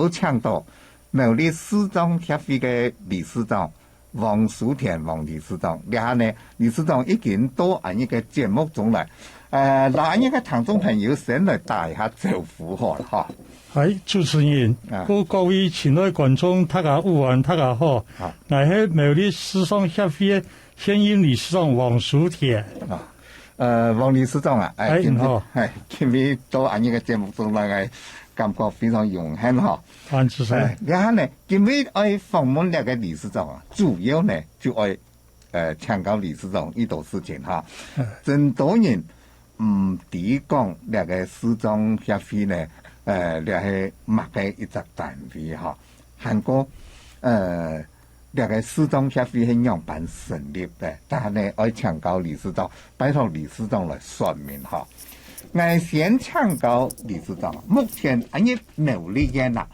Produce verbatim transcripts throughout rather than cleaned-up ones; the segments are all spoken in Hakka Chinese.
有請到苗栗視障協會个理事長王淑田王理事長。這下呢，理事長已經到𫣆俚个節目中來。呃，摎𫣆俚个聽眾朋友先來打一下招呼好了哈。嗨，主持人，啊。各，各位親愛觀眾，大家午安，大家好。啊。𠊎係苗栗視障協會个現任理事長王淑田。啊，呃，王理事長啊，哎，哎，今日，你好。哎，今日到𫣆俚个節目中來，感覺非常榮幸哈。啊，主持人。哎，這下呢，今日愛訪問這个理事長啊，主要呢，就愛，呃，請教理事長一兜事情哈。嗯。真多人毋知講這个視障協會呢，呃，這係麼个一隻單位哈。還過，呃，這个視障協會係仰般成立个？但係呢，愛請教理事長，拜託理事長來說明哈。𠊎先請教理事長，目前𫣆俚苗栗縣啊，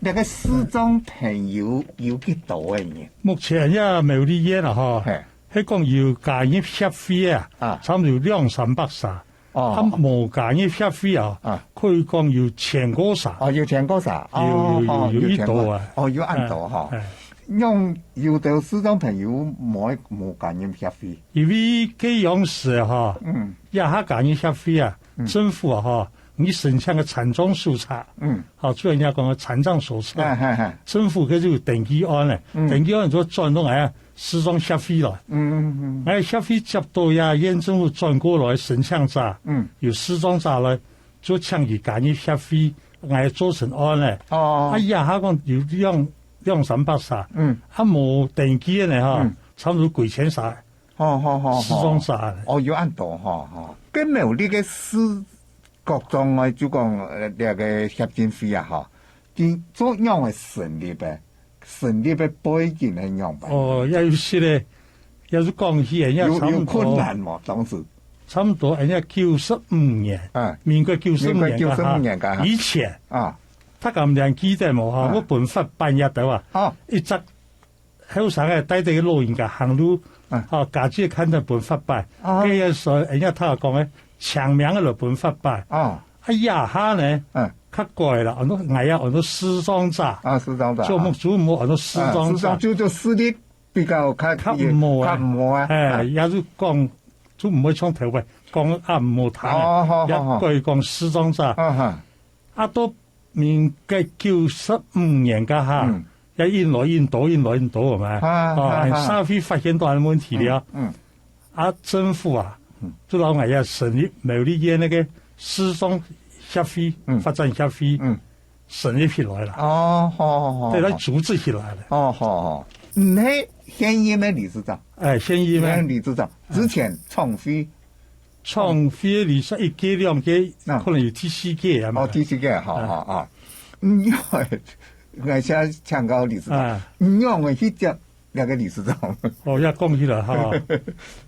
這个視障朋友有幾多个人？目前這苗栗縣啊，吼，嘿。係講有加入協會啊，啊。差不多有兩三百儕。哦。啊，無加入協會啊，啊。可以講有千過儕。哦，有千過儕。有，有，有，哦，有，有一兜啊。有千過，哦，有恁多哈。哎，哎。用有兜視障朋友無，無加入協會。因為該央時哈，嗯。這下加入協會啊，嗯。政府啊哈，你申請个殘障手冊，嗯。好，主要人家講个殘障手冊，哎，哎，哎。政府該就有登記案咧，嗯。登記案就轉到來啊， 視障協會來。嗯，嗯，嗯。𠊎協會接到這縣政府轉過來申請者，嗯。有視障者來，就請佢加入協會，𠊎做成案咧。哦。啊，這下講有兩，兩三百儕，嗯。啊，無登記个呢，哈，嗯。差不多幾千儕。哦，好，好，好。視障者咧。哦，有恁多，哈，哈。該苗栗个視覺障礙，就講，呃，這个協進會啊，哈，佢做仰般成立个？ 成立个背景係仰般？哦，也有實个，也係講起來，也有，差不多，有困難無？當時？差不多，人家九十五年，啊。民國九十五年，民國九十五年該下。以前，啊。大家毋知記得無哈？啊。𠊎分發辦這兜啊，啊。一隻後生个帶著个老人家行路，啊。啊，家姐看著分發辦，啊。該个時候，人家大家講个，請名个就分發辦。啊。啊，這下呢，嗯。較改啦，安到，𠊎也安到視障者。啊，視障者，就目珠無安到視障者。啊，視障就，就視力比較較，較毋好啊。較毋好啊。哎，啊。也係講，就毋會像頭擺講啊毋好聽个，哦，好，好，好。也改講視障者。啊哈。啊，到民國九十五年該下，嗯。也越來越多，越來越多嘛。啊，哦，啊，啊。社會發現到恁問題了。嗯，嗯。 啊，政府啊，嗯。就摎𠊎也成立苗栗縣該个視障協會、嗯。發展協會，嗯。成立起來啦。哦，好，好，好，對，來組織起來了。哦，好，好。你係現任个理事長？哎，現任个。現任理事長，哎。之前創會？創會理事一屆、兩屆，啊。可能有第四屆啊嘛。哦，第四屆，好，哎。好，啊。嗯，𠊎想請教理事長，啊。你仰會去接 這个理事長。哦，也講起來哈，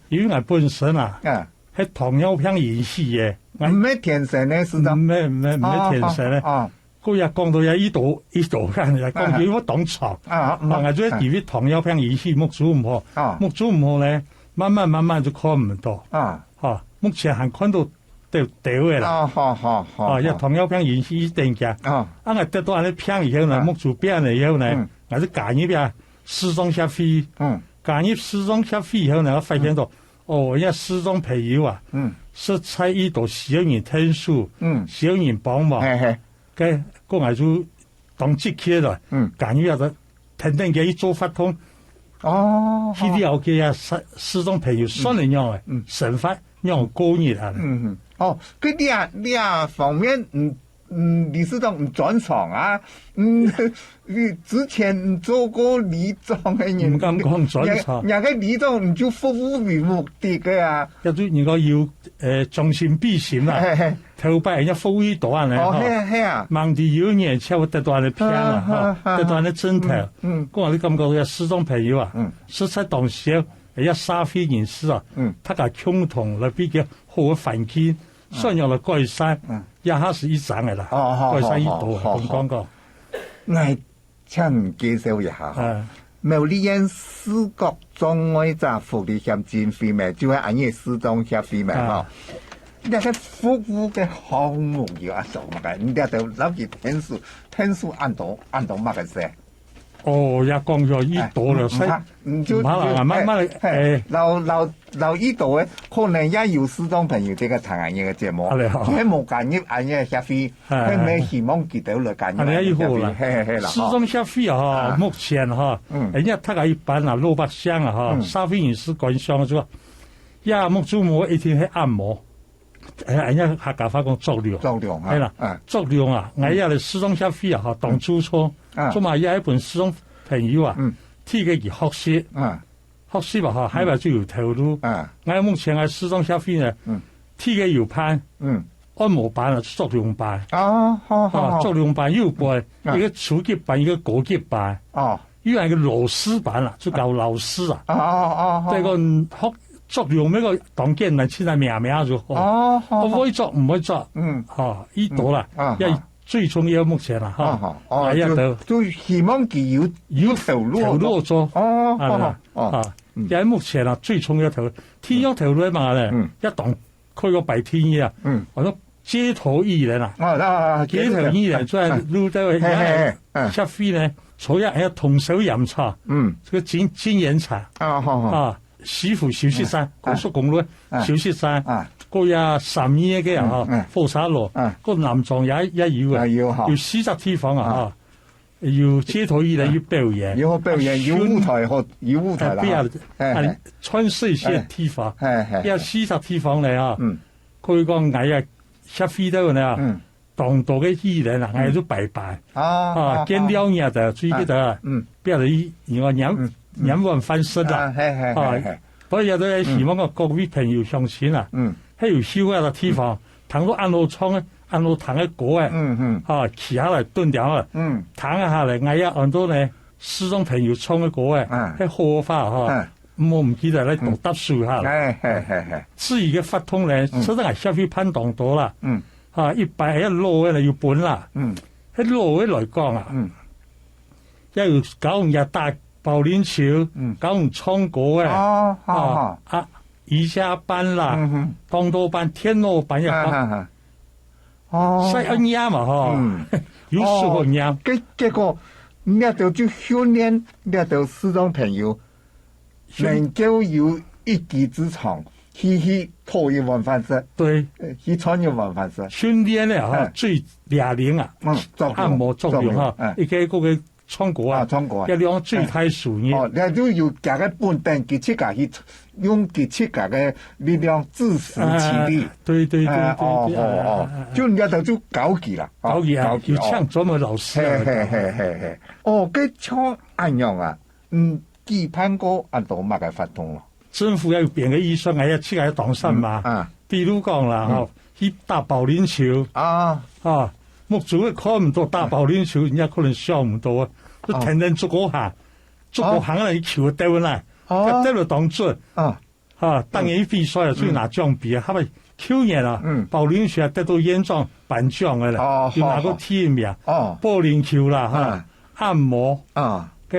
因為𠊎本身啊，啊。係糖尿病引起个，𠊎毋係天生个視障。毋係，毋係，毋係天生个。哦，哦，哦。故也講到也一多，一多，也講起𠊎當長。啊，嗯。啊，𠊎就係因為糖尿病引起目珠毋好，啊。目珠毋好呢，慢慢慢慢就看毋到。啊。哈，目前還看到兜兜个啦。啊，好，好，好，啊，也好。糖尿病引起一等个。啊。啊，𠊎得到恁呢病以後呢，啊。目珠病了以後呢，嗯。𠊎就加入啊， 視障協會。嗯。加入視障協會以後呢，𠊎發現到，嗯。哦，人家視障朋友啊，嗯。實在一多需要人𢯭手，嗯。需要人幫忙。嘿，嘿。該，講來就當積極了。嗯。加入啊，等等佢去做活動。哦，去了解啊，視，視障朋友算係仰个，嗯。生活仰過日啊。嗯，嗯。哦，該這，這方面，嗯， 嗯，理事長毋專長啊。嗯，你之前毋做過里長个人，毋敢講專長。人，人个里長毋就服務為目的个啊。也就人講有，呃，將心比心啦。嘿，嘿。頭擺人家服務到恁呢，哦，吼。係啊，係啊。吂知有一日就會得到恁呢病啊，啊，吼，啊，啊，得到恁呢症頭。嗯，嗯。講你感覺這視障朋友啊，嗯。實在當時，人家社會人士啊，嗯。大家共同來比較好个環境， 算有了改善，嗯。也還係一張个啦，哦，好，改善一多，好，好，好，講講講。𠊎請你介紹一下哈，嗯。苗栗縣視覺障礙者福利協進會咩，就係恁呢視障協會咩，嗯。哈。這个服務个項目有恁多麼个？你這兜摎佢天數，天數恁多，恁多麼个事？哦，也講有一多了，哎，毋，毋怕，你就，毋怕啦，就，慢慢來，哎，哎。摎，摎，摎一多个，可能也有視障朋友這个聽恁樣个節目，啊，了。佢無加入恁樣个協會，哎，佢乜希望佢兜來加入恁樣个協會，啊，了，以後啦。嘿，嘿，嘿啦，視障協會啊，哈，啊。目前哈，嗯。人家大概一般啊，老百姓啊，哈，嗯。社會人士觀賞个，也目珠無一定係按摩。 哎，人家客家話講作弄。作弄啊，係啦，嗯。作弄啊，嗯。𠊎這个視障協會啊，吼，當初初，啊。做麼个也一般視障朋友啊，嗯。提个去學習，啊。學習啊，吼，嗯。後來就有頭路。啊。𠊎目前个視障協會呢，嗯。提个有班，嗯。按摩班啊，作弄班。哦，好，好，啊，好。作弄班有分，嗯。一个初級班，一个高級班。哦。 有一个老師班啦，就教老師啊。哦，哦，哦，哦。這个學作用，該个當簡單，現在慢慢就好。哦，好，好。會做，毋會做。嗯。吼，已多啦，嗯，啊，也最重要目前啦，吼。啊，好，哦，哎呀，就，都就希望佢有，有頭路。頭路做。哦，啊，哦，哦，啊，嗯。也目前啊，最重要頭，第一个頭路嘛咧，嗯。也當 可以講白天啊，嗯。我說街頭藝人啊，啊，啊，啊，街頭藝人，街頭藝人，啊，在路在，嘿，嘿，嘿，嗯。協會呢，主要還有通宵演唱，嗯。這个金，金岩茶，啊，好，好。啊，西湖休息站，啊，高速公路，啊，休息站，啊，過呀三義个啊，嗯，嗯。火車路，啊，過南庄也，也有啊，也有哈。有四隻地方啊，啊。哈。 有街頭藝人，有表演。有表演，有舞台，好，有舞台啦，哎，不要，哈。哎，哎。啊，穿水線地方，哎，哎，哎。要四隻地方咧，哈。嗯。可以講，𠊎也協會到呢，嗯。當多个藝人啊，嗯。𠊎就拜拜。啊，啊，啊，見了你的，注意个，啊，嗯。不要一，你看，兩，嗯，嗯。兩碗翻身啦。啊，嘿，嘿，嘿，啊，嘿。所以也都希望个各位朋友鄉親啊，嗯。還有修个地方，嗯。 聽到恁好唱个，恁好聽个歌个，嗯，嗯。啊，企下來，蹲定下來，嗯。聽下來，𠊎也恁多呢，視障朋友唱个歌个，啊。該好話哈，啊。毋好毋記得來多搭手下來。嗯。哎，嘿，嘿，嘿。至於个活動呢，嗯。實在𠊎協會辦當多啦。嗯。啊，一般該老个呢有分啦。嗯。該老个來講啊，嗯。 也有教人家打保齡球，嗯。教人唱歌个。哦，好，啊，好。啊，瑜伽班啦，嗯哼。當多班，電腦班也好。哈，哈，哈。哦。所以愛念嘛，吼。嗯。有時候念。哦，結，結果，你這兜就訓練，你這兜視障朋友，訓-能夠有一技之長，去，去討一碗飯食。對。呃，去賺一碗飯食。訓練个哈，嗯。最 啞鈴啊，嗯，作用，按摩作用哈，作用，嗯。一个个个唱歌啊，啊，唱歌啊。這兩个最大手艺。哦，那就有這个本等，佢自家去用佢自家个力量自食其力。啊，對，對，對，哎，對，哦，對，哦，哦，哎，哎，哎。就人家就教佢啦，哦，教佢啊，教佢，有請專門老師啊。哦。嘿，嘿，嘿，嘿，嘿。哦，該像恁樣啊，嗯，舉辦過恁多麼个活動咯？ 政府也有編个預算，𠊎也自家當善嘛。嗯，啊。比如講啦，嗯。吼，去打保齡球。啊。啊，目珠个看毋到打保齡球，人家可能想毋到啊。就天天逐个行，逐个行啊，球得分啊，哦。得了當準。啊。啊，當然比賽啊，就拿獎杯啊，嗯。他們舊年啊，嗯。保齡球啊得到縣長頒獎个啦，哦，有拿過第一名。好，好。哦。保齡球啦，哈，啊。按摩，啊。个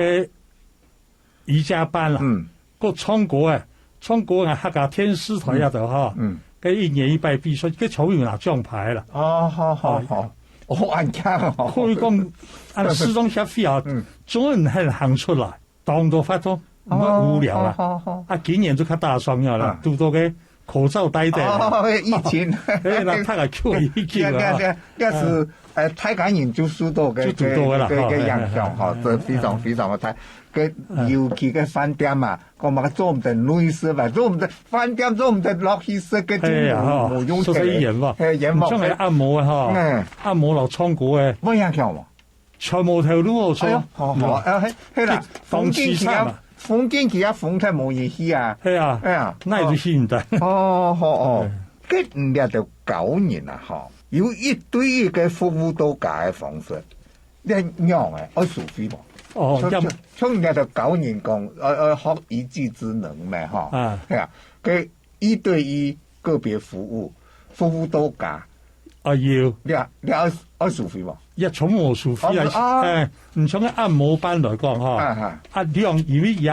瑜伽班啦，嗯。過唱歌个，唱歌个客家電視台啊，嗯。就吼，嗯。該一年一擺比賽，該全部有拿獎牌啦。哦，好，好，好。哦，恁樣哦。可以講，按視障協會啊，嗯。總係很行出來，當多活動，毋會無聊啦。哦，好，好，好。啊，今年就較打爽了啦，啊。堵到个口罩戴戴啦。哦，疫情。哎，那大家救一救啊。這，這，這，這是，呃，大家人就受到个，就堵到个啦，个，个，个影響哈，哈，哎，哎，這非常，哎，哎。非常个大。 个，嗯。尤其个飯店嘛，講嘛做毋得內食嘛，做毋得飯店，做毋得落去食个，哎呀，吼，無，無用个。所以冤枉。嘿，冤枉。像該按摩个吼，嗯。按摩摎唱歌个，無影響無？全無頭路好做。哎喲，好，好，嗯。啊，嘿，嘿啦，當淒慘啊。風景區啊，風景區啊，風太無意思啊。嘿啊，哎呀，那也就吸引的。哦，好，哦。哎。个，嗯，這兜教人啊，吼，有一對一个服務到家个方式。 你仰仔，愛收費無？哦，像，像，像人家就教人講，呃，呃，學一技之長嘛，吼。啊。係啊，个一對一个別服務，服務到家。啊，有。你啊，你愛，愛收費無？也全無收費啊，哦，啊。哎，你像个按摩班來講，吼，啊，哈。啊，兩，因為也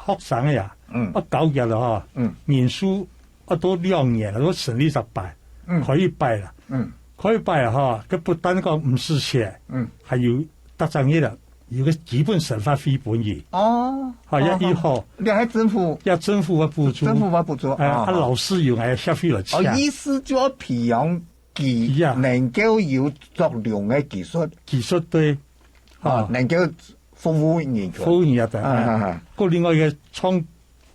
學生个呀，嗯。啊，教育了，吼，嗯。人數 啊，都兩年了，都省了一百。嗯。開一擺啦。嗯。開一擺啊，吼，佢不但講毋使錢，嗯。還有逐隻月啊，有个基本生活費分佢。哦，吼，也哦，已好。這還政府，也政府个補助。政府个補助，哎，哦，啊，老師用个學費來哦，請。意思就愛培養佢，佢啊。能夠有作用个技術。技術，對。哦，啊。能夠服務人群。服務人家的，啊，哎。啊，啊。過另外一个創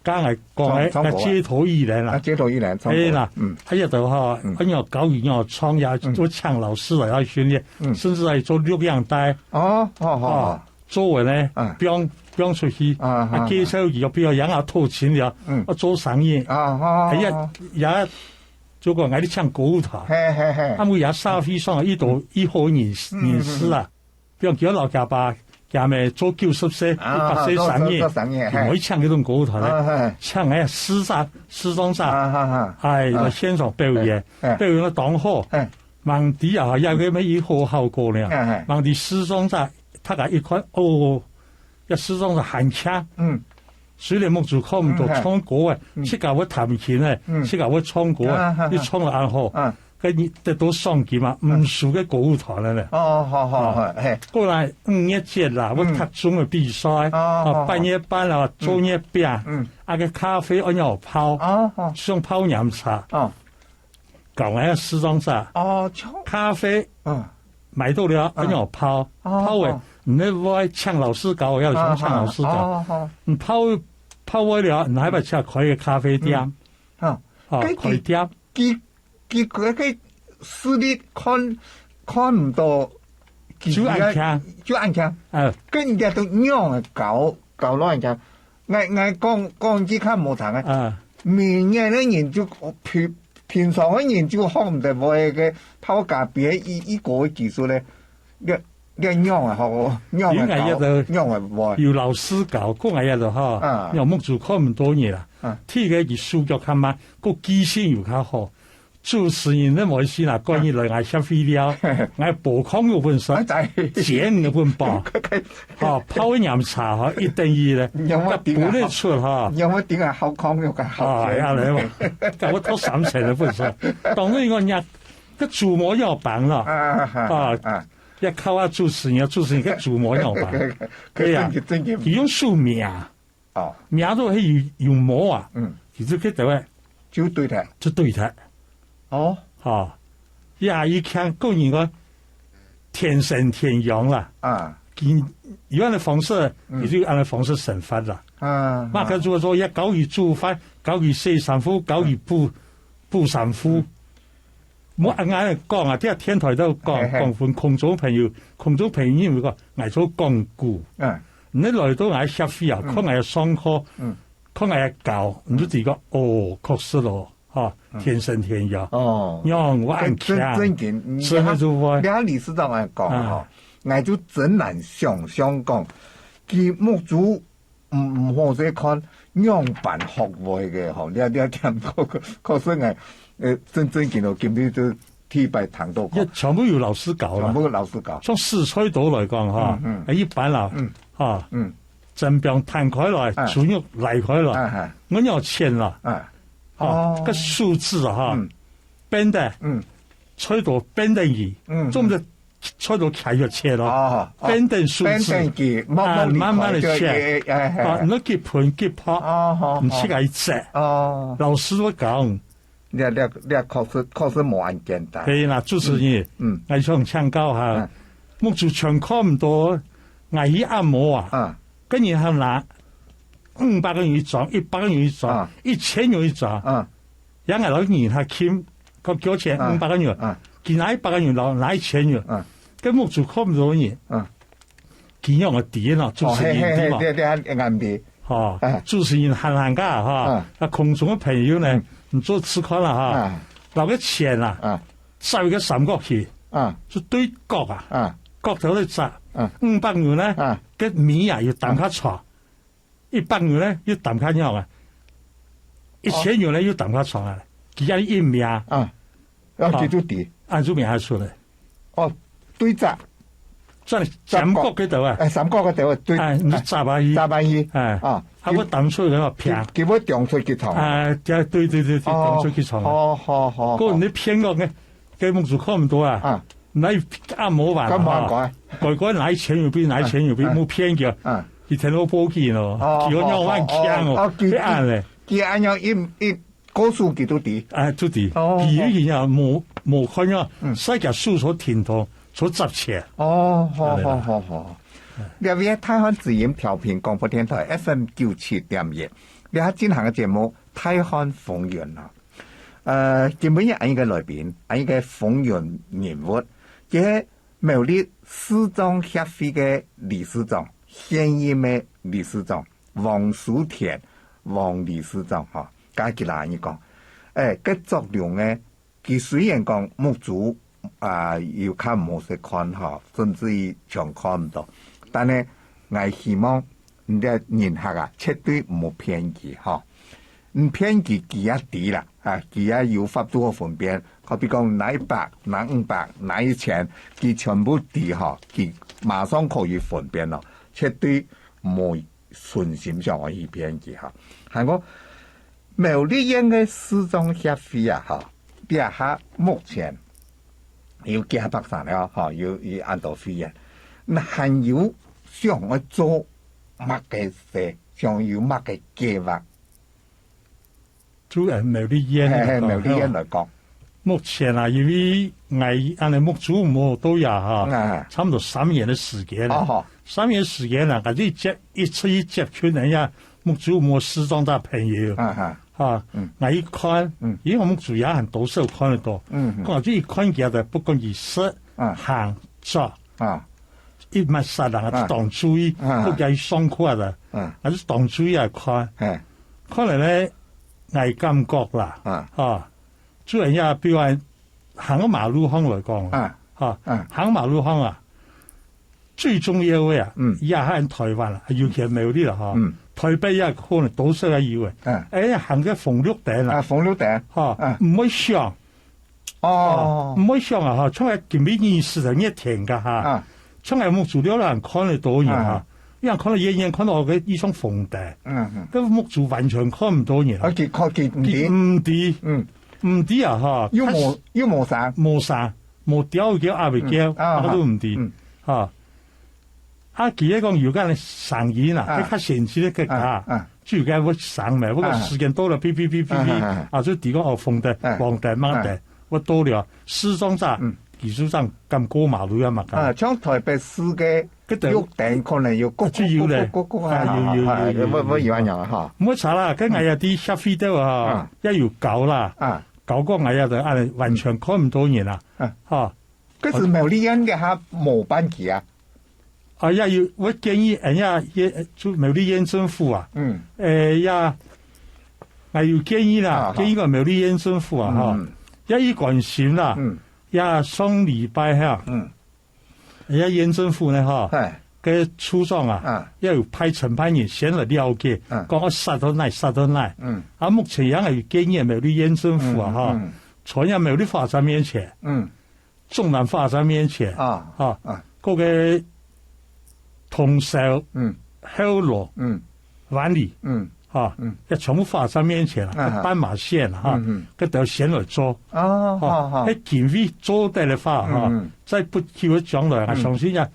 剛才講个，創，創歌啊。該街頭藝人啊。啊，街頭藝人，創歌。係啦，嗯。啊，這就吼，嗯。恁樣教育，恁樣創業，嗯。做請老師來要訓練，嗯。甚至還做錄影帶。哦，好，好，啊，好。做完呢，啊。放，放出去，啊，啊，啊。介紹佢个表演啊，透勤了，嗯。啊，做生意。啊，好，好，哎呀，好。也，就講，哎，你請歌舞團，嘿，嘿，嘿。啊，我也社會上一朵，嗯。一伙人，嗯，人士啊。嗯，嗯。 比如佢老家爸、佢姆做九十歲、啊，一百歲生日，做，做，做生日，嘿。佢毋會請該種歌舞團个，啊，嘿。請个視障，視障者，啊，哈，哈。哎，啊。來現場表演，嘿，嘿。表演得當好。嘿。吂知啊，也个乜有好效果呢。嘿，嘿。吂知視障者，大家一看，哦，這視障者還慶。嗯。雖然目珠看毋到，嗯，嘿。唱歌个，嗯。自家會彈琴个，嗯。自家會唱歌个，啊，哈，哈。你唱得恁好。啊。 該你得到賞金嘛，嗯。毋輸該歌舞團个呢。哦，好，好，啊。好，嘿。過來五月節啦，嗯。有各種个比賽，哦，啊，好，好。半月餅啦，嗯。做月餅，嗯。啊，該咖啡愛仰泡，哦，好。像泡飲茶，哦。教𠊎个視障者，哦，就，咖啡，嗯。買到了，嗯。愛仰泡，哦，泡个，好。你愛請老師教，要像請老師教。哦，好。你泡，泡好了，你還愛請開个咖啡店。嗯。 哈，哦，該佢，開店。佢，佢，佢个視力看，看毋到，就恁慶。佢，就恁慶。嗯。該人家都仰仔教，教到恁慶。𠊎，𠊎講，講佢較無聽个。啊。明眼个人就，平，平常个人就學毋得會个泡咖啡个一，一个技術咧。 這，這仰仔好，仰仔教，應該也都仰仔會。有老師教，講𠊎也都吼，啊。仰目珠看毋到人啦。啊。第一个佢手腳較慢，个記性又較好。主持人你無意思啦，管佢來𠊎協會了，𠊎播講又分說，啊，在。剪又分播，吼，泡一飲茶吼，一等一咧，仰會頂啊，該分得出吼。仰會頂啊，好講又較好剪。啊，恁樣嘛，該我讀三層都分說。當然我若 該主模要板了。啊，啊，啊，啊。也靠啊主持人，主持人个主模要板。可以，對呀，正經，正經。佢用手摸啊。哦。摸到係有，有模啊。嗯。其實佢就會，就對忒。就對忒。哦。吼。也有看个人个天生天養啦。啊。佢有恁个方式，嗯。佢就有恁个方式生活啦。啊，嘛，啊。該如果說也教佢煮飯，教佢洗衫褲，教佢補，補衫褲。嗯。 無，𠊎講啊，這電台都講，嘿，嘿。講分空中朋友，空中朋友認為講，𠊎做講古。嗯。你來到𠊎協會啊，嗯。看𠊎上課，嗯。看𠊎教，你就知講，哦，確實咯，哈，嗯。天生天養。哦。仰會恁慶，真，真經，真个就會。你看理事長恁講吼，啊。𠊎就真難想像講，佢目珠 毋，毋好勢看仰般學會个吼，這，這點確，確實𠊎，呃，真，真經哦，今日就第一擺聽到講。也全部有老師教啦。全部有老師教。從試菜刀來講哈，嗯，嗯。一般啦，嗯。哈，嗯。砧柄攤開來，啊。豬肉拉開來，啊，哈。𠊎要切啦，啊。哈，哦。該手指哈，嗯。變得，嗯。菜刀變得佢，嗯，嗯。做毋得 菜刀徛越切咯，哦，哦。變等手指，變等佢，慢慢地啊，慢慢地切。開，哎，哎，哎。啊，你急噴急拍，哦，哦，你自家一切。哦。老師會講。這，這，這確實，確實無恁簡單。係啦，主持人，嗯，嗯。𠊎想請教下，嗯。目珠全看毋到，𠊎去按摩啊，嗯。跟人還拿五百個銀一張，一百個銀一張，嗯。一千銀一張。嗯。 也𠊎摎人客傾，講叫錢啊，五百個銀，啊。佢拿一百個銀，摎拿一千銀，啊。該目珠看毋到人，啊。佢仰會知呢，主持人知無？哦，嘿，嘿，嘿，對，對，對，眼皮。吼，啊。主持人閒閒个哈，啊。啊，空中个朋友呢，嗯。你做試看啦哈，啊。摎該錢啊，啊。紮一個三角形，啊。就對角啊，啊。角頭來紮，啊。五百銀呢，啊。該尾啊，又擔較長。 一百元呢，又擔較長啊，一千元呢，又擔較長啊，佢恁樣一命。啊，然後佢就跌。啊，就命還出來。哦，對折。轉三角該頭啊。哎，三角該頭啊，對。哎，你就扎下去。扎下去。哎。啊，啊，𠊎當初个平。佢，佢會當出去唱。啊，對，對，對，對，哦，當出去唱。好，好，好，好。該你騙我个，該目珠看毋到啊。啊。那也無辦法哈。該無辦法。乖乖拿錢有比，拿錢有比，啊。無騙佢。啊。佢聽到報警咯，哦，佢要讓我強哦，哦，哦，哦，佢，佢恁呢。佢恁樣一，一，歌手佢都知。啊，都知。哦。佢已經啊，無，無看啊，嗯。世界手所停動，所集錢。哦，好，好，好，好。這位大漢之音調頻廣播電台FM九七點一，這下進行个節目《大漢風雲》啊。呃，今晡日恁樣个來賓，恁樣个風雲人物，佢係苗栗視障協會个理事長，現任个理事長，王淑田，王理事長，吼，該佢啦，恁樣講，誒，該作用呢，佢雖然講目珠，啊，有較毋好勢看，吼，甚至於像看毋到，但呢，𠊎希望 你个人客啊，絕對毋好騙佢，吼。你騙佢，佢也知啦，啊，佢也有法度好分辨。好比講，哪一百，哪五百，哪一千，佢全部知，吼，佢馬上可以分辨咯，絕對毋好存心想愛去騙佢，吼。還過，苗栗縣个視障協會啊，吼，這下目前有幾百儕了，吼，有，有恁多會員。那還有想愛做 麼个事，想有麼个計畫？就，呃，苗栗縣來講，嘿，嘿，苗栗縣來講。目前啊，因為𠊎恁呢目珠無到呀，哈，啊。差不多三年的時間了。哦，好。三年時間了，𠊎就接，一直去接觸人家目珠無視障的朋友。啊，哈。啊，嗯。𠊎一看，嗯。因為我目珠也很多時候看得到，嗯，嗯。𠊎就一看佢个，不管佢食、啊。行、坐，啊。 一抹煞人啊，啊。當注意，啊。不該上課啊，啊。還係當注意啊看。哎。看來呢，𠊎感覺啦，啊。哈，主要也比如講行到馬路項來講，啊。哈，啊。行馬路項啊，最重要个啊，嗯。也還台灣啦，尤其苗栗啦，哈，嗯。台北也可能多少也有个。嗯。哎，行个紅綠燈啦，啊，紅綠燈。哈，啊。毋會想， 哦。哦，毋會想啊，哈，像𠊎今晡日時代熱天个哈，啊。像𠊎目珠了人看得到人哈，啊。人看到遠遠看到个一種紅燈，嗯，嗯。該目珠完全看毋到人啊。啊，佢看，佢毋知。佢毋知。嗯。毋知啊，哈，又無，佢又無聲。無聲，無鳥叫，也袂叫，嗯，啊，那個都毋知，嗯。哈。 啊，佢係講有个聲音啊，啊。該較先進个國家，啊，啊。就有个會響咩，不過時間到了，嗶嗶嗶嗶嗶，啊，啊，啊。啊，就提供哦，紅燈、啊。黃燈、盲燈，啊。會到了，視障者，嗯。技術上敢過馬路啊嘛，敢。啊，像台北市个綠燈可能有，啊，就有咧。啊，有，有，有，有，有，有，有，有恁樣哈。毋好吵啦，該𠊎也在協會肚啊，啊。也有搞啦，啊。搞過𠊎也在，啊，完全看毋到人啊，啊。哈。 該時苗栗縣个哈無辦法啊。啊，也有，𠊎建議，哎呀，也，就苗栗縣政府啊，嗯。哎呀，𠊎有建議啦，啊，好。建議个苗栗縣政府啊，哈，嗯。也有關心啦，嗯。也上禮拜哈，嗯。也縣政府呢，哈，哎。該處長啊，啊。也有派承辦人先來了解，嗯。講要設到哪，設到哪。嗯。啊，目前也有建議苗栗縣政府啊，嗯，哈，嗯。在也苗栗發展面前，嗯。 中南發展面前，啊，啊，啊。該个通霄，嗯。後龍，嗯。灣裡，嗯。啊，嗯。也全部發展面前啊，啊，啊。該斑馬線啊，嗯，嗯。該條線來做，哦，啊，好，好。該經費做得个話，哈，嗯，嗯。在不久个將來，嗯。相信啊，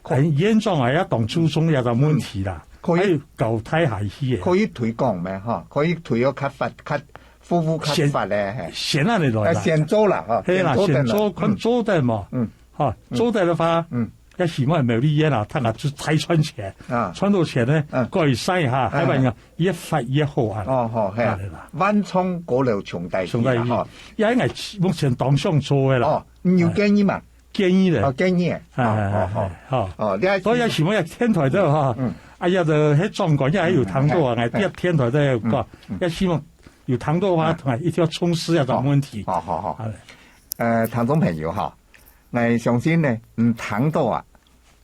可以。哎，縣長啊，也當注重這個問題啦，嗯，可以。還有搞大下去个。可以推廣咩，哈？可以推到較發，較，服務較發个，先，嘿。先恁樣來啦。啊，先做啦，哈，係啦，先做等啦。先做，看做得無？嗯。哈，嗯。做得个話，嗯。也希望苗栗縣啊，佢啊，就再賺錢，啊。賺到錢呢，嗯。改善一下，哎。還有啊，越發越好啊。哦，好，係啊。恁樣啦。萬丈高樓從低起啦，從低起。哈。也應該目前當想做个啦。哦，你有建議嘛？哎。 建議咧。哦，建議咧。哎，哎，哦，哦，哦。哎，好。哦，你還，所以也希望也電台个哈，嗯。哎呀，就該長官也有聽到啊，嗯，哎，哎，電台个有講，嗯，嗯。也希望有聽到个話，哎。同𠊎一定要重視這種問題。好，好，好。好嘞。呃，聽眾朋友哈，𠊎相信呢，你聽到啊，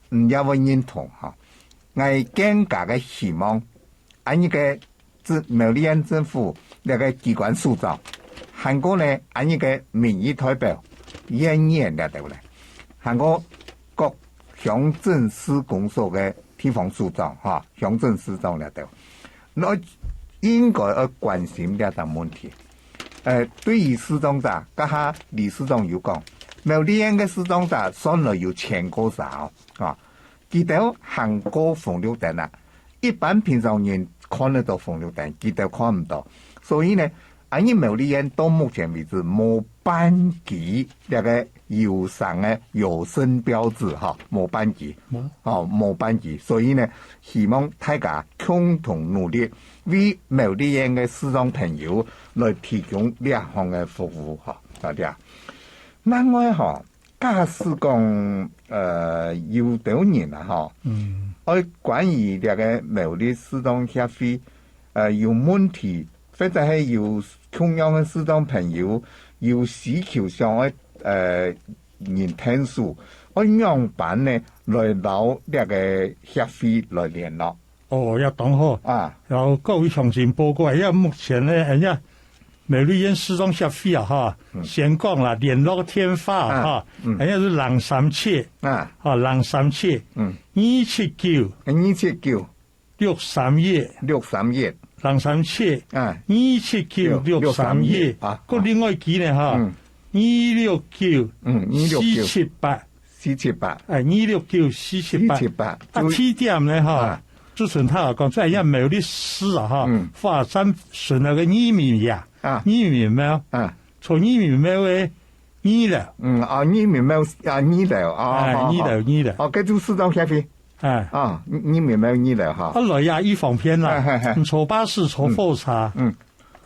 你也會認同哈。𠊎更加个希望，恁樣个 政，苗栗縣政府這個機關首長，還過呢，恁樣个民意代表、縣議員這兜呢，還過各鄉鎮市公所个地方首長，哈，鄉鎮市長這兜，愛，應該愛關心這項問題。呃，對於視障者，頭下理事長有講，苗栗縣个視障者算來有千過儕哦，啊，佢兜行過紅綠燈啊，一般平常人看得到紅綠燈，佢兜看毋到。所以呢，恁樣苗栗縣到目前為止無頒佢這个有聲个有聲標誌哈，無頒佢，無。哦，無頒佢。所以呢，希望大家共同努力，為苗栗縣个視障朋友來提供這項个服務哈，大家。另外哈，假使講，呃，有兜人啊哈，嗯。愛關於這个苗栗視障協會，呃，有問題，或者係有共樣个視障朋友，有需求想愛，呃，人𢯭手，愛仰般呢，來摎這个協會來聯絡？哦，也當好。啊。然後各位鄉親報告，哎呀，目前呢，哎呀，苗栗縣視障協會啊，哈，嗯。先講啦，聯絡電話啊，啊，哈，嗯。哎呀，係零三七，啊。哈，零三七，嗯。二七九，二七九，六三一，六三一。零三七，啊。二七九，六三一。六三一，啊。過另外幾呢，哈，嗯。二六九，嗯，二六九，四七八。四七八。哎，二六九四七八。四七八。啊，就地點呢，哈，啊。主持人頭下講，這樣苗栗市啊，哈，嗯。發展順那个義民呀，啊。義民廟，啊。從義民廟个二樓。嗯，啊，義民廟，啊，二樓，啊，哎，好，好。二樓，二樓。哦，該就視障協會。哎。啊，義民廟二樓哈。啊，來呀，一方便啦。哎，哎，哎。你坐巴士，坐火車，嗯。嗯。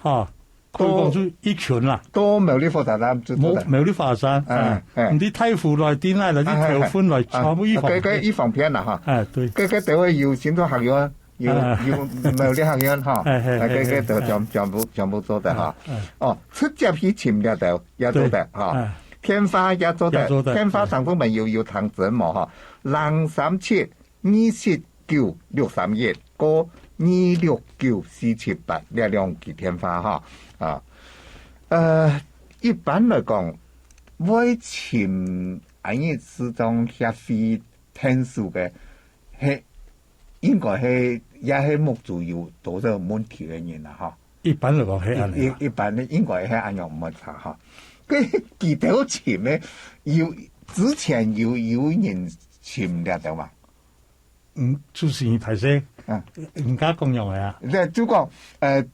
哈，可以講就一群啦。到苗栗火車站就到了。苗，苗栗火車站，哎，哎。哎。你對大湖來，對哪來，對頭份來，哎，哎，哎。全部一方便。啊，該，該一方便啦哈。哎，對。該，該等會有新竹客運，有，啊。有苗栗客運哈。哎，哎，啊，該，哎，該都全，哎。全部，全部做得哈。哎，哎。哦，直接去尋這兜，也做得哈。對。哎。電話也做得，也做得。電話上頭面有，有通知無哈？零三七 二七九六三一，過二六九四七八，這兩支電話哈。啊，呃，一般來講，會尋恁樣視障協會𢯭手个，係，應該係，也係目珠有多少問題个人啦，哈。一般來講係恁樣啦。一，一，一般个應該係恁樣，毋會差哈。佢，佢兜尋个，有，之前有，有人尋這兜嘛？ 嗯，主持人，歹勢，嗯。人家講樣个啊。這就講，呃，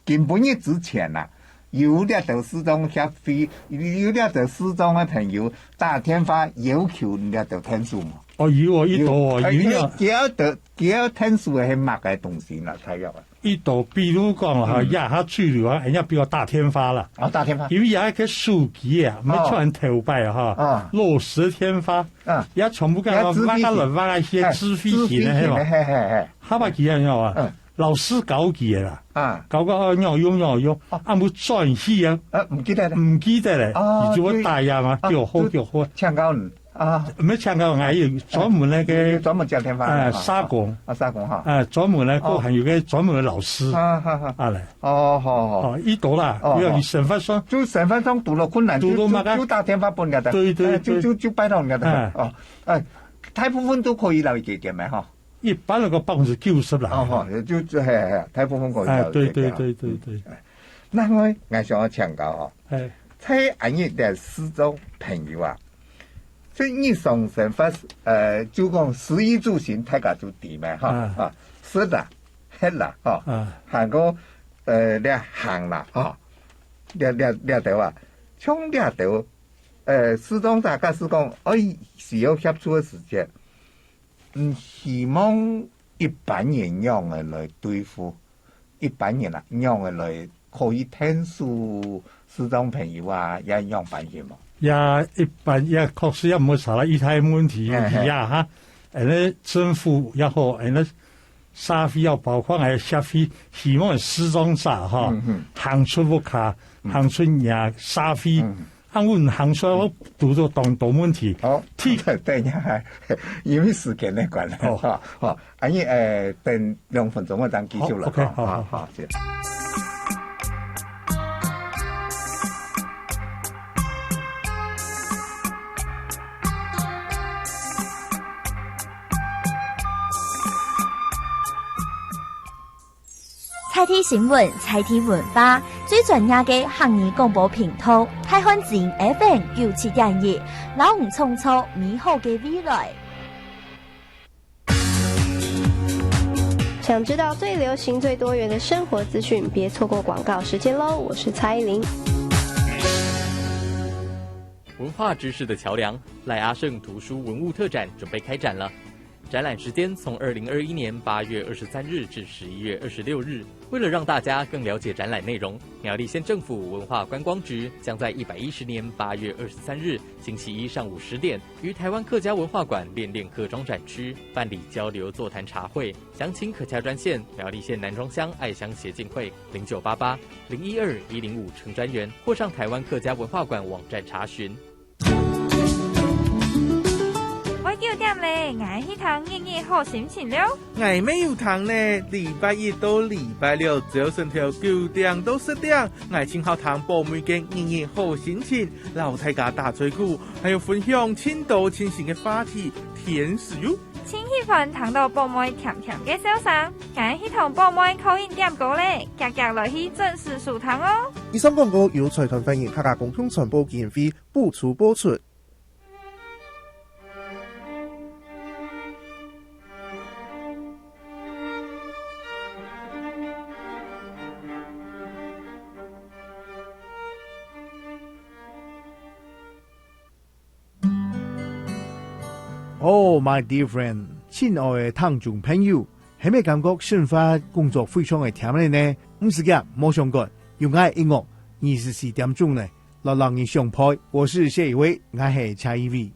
今晡日之前啊，有這兜視障協會，有這兜視障个朋友打電話要求你這兜𢯭手無？哦，有哦，一多哦，有，有，有啊。佢，佢要得，佢要𢯭手个係麼个東西呢？材料啊？一多，比如講哈，嗯。這下主流啊，人家比較打電話啦。哦，打電話。因為這个手機啊，哦。毋像頭擺哈，哦。老式个電話， 啊。也全部个也自費型。挖个來挖个，係，哎，自費型个，自費型个，係無？嘿，嘿，嘿。下把佢啊，你知無？嗯。老師教佢个啦。啊。教个哦，仰用，仰用，哦。啊，毋轉去啊。啊，毋記得了。毋記得了，哦，佢就會打電話嘛，啊，叫好，就叫好。請教你，啊。毋係請教，𠊎有專門个，有，有專門接電話个，哎，哈，社工。啊，社工哈。哎，專門个，哦。還有个專門个老師。啊，哈，哈。啊，來。 哦，好，好。哦，一多啦，哦，有啊，好。你生活上，就生活上堵到困難，就，堵到麼个？就，就打電話分人家。對，對，哎，就，對。就，就拜託人家。哎。哦，哎，大部分都可以來解決嘛，哈。一般來講百分之九十啦。哦，好，就，就，嘿，嘿，大部分可以來解決。哎，對，對，對，對，對。哎，另外，𠊎想要請教哦，哎。在恁樣个視障朋友啊， 所以日常生活，呃，就講食衣住行，大家就知嘛，哈，啊。啊，食啦，歇啦，哈，啊。還過，呃，這行啦，哈，這，這，這兜啊，像這兜，呃，視障者假使講，哎，需要協助个時節，嗯，希望一般人仰般來對付，一般人啊，仰般來可以𢯭手視障朋友啊，也仰般形無？也一般也確實也毋會差啦，一大問題，嘿，嘿。也哈，恁呢政府也好，恁呢社會也好，包括𠊎个社會，希望視障者哈，嗯，嗯。行出屋下，嗯。行出若社會，嗯。啊，𠊎行出來，𠊎堵到當多問題。好，第，等一下，因為時間个關係，哦。哈，好，恁呢，呃，等兩分鐘𠊎正繼續來講，好，OK，好，好，好。好，謝謝。在地新聞，在地文化，最專業个客語廣播頻道，大漢之音F M九七點一，摎你創造美好个未來。 想知道最流行、最多元的生活资讯，别错过广告时间喽！我是蔡依林。文化知识的桥梁，赖阿盛图书文物特展准备开展了。展览时间从二零二一年八月二十三日至十一月二十六日。为了让大家更了解展览内容，苗栗县政府文化观光局将在一百一十年八月二十三日星期一上午十点，于台湾客家文化馆练练客庄展区办理交流座谈茶会。详情可洽专线苗栗县南庄乡爱乡协进会零九八八零一二一零五陈专员，或上台湾客家文化馆网站查询。愛九點咧，𠊎去聽日日好心情了。 𠊎乜有聽呢，禮拜一到禮拜六朝晨頭九點到十點，𠊎盡好聽寶妹个日日好心情，摎大家打嘴鼓，還有分享盡多盡新个話題，天使喲！盡喜歡聽到寶妹甜甜个笑聲，𠊎去同寶妹call in點歌咧，遽遽來去準時收聽哦。以上廣告由財團法人客家公共傳播基金會補助播出。 Oh, my dear friend，親愛个聽眾朋友，係毋係感覺生活工作非常个甜了呢？毋使驚，無相干，有𠊎个音樂，二十四點鐘呢，來摎你相陪。我是謝宇威，𠊎係謝宇威。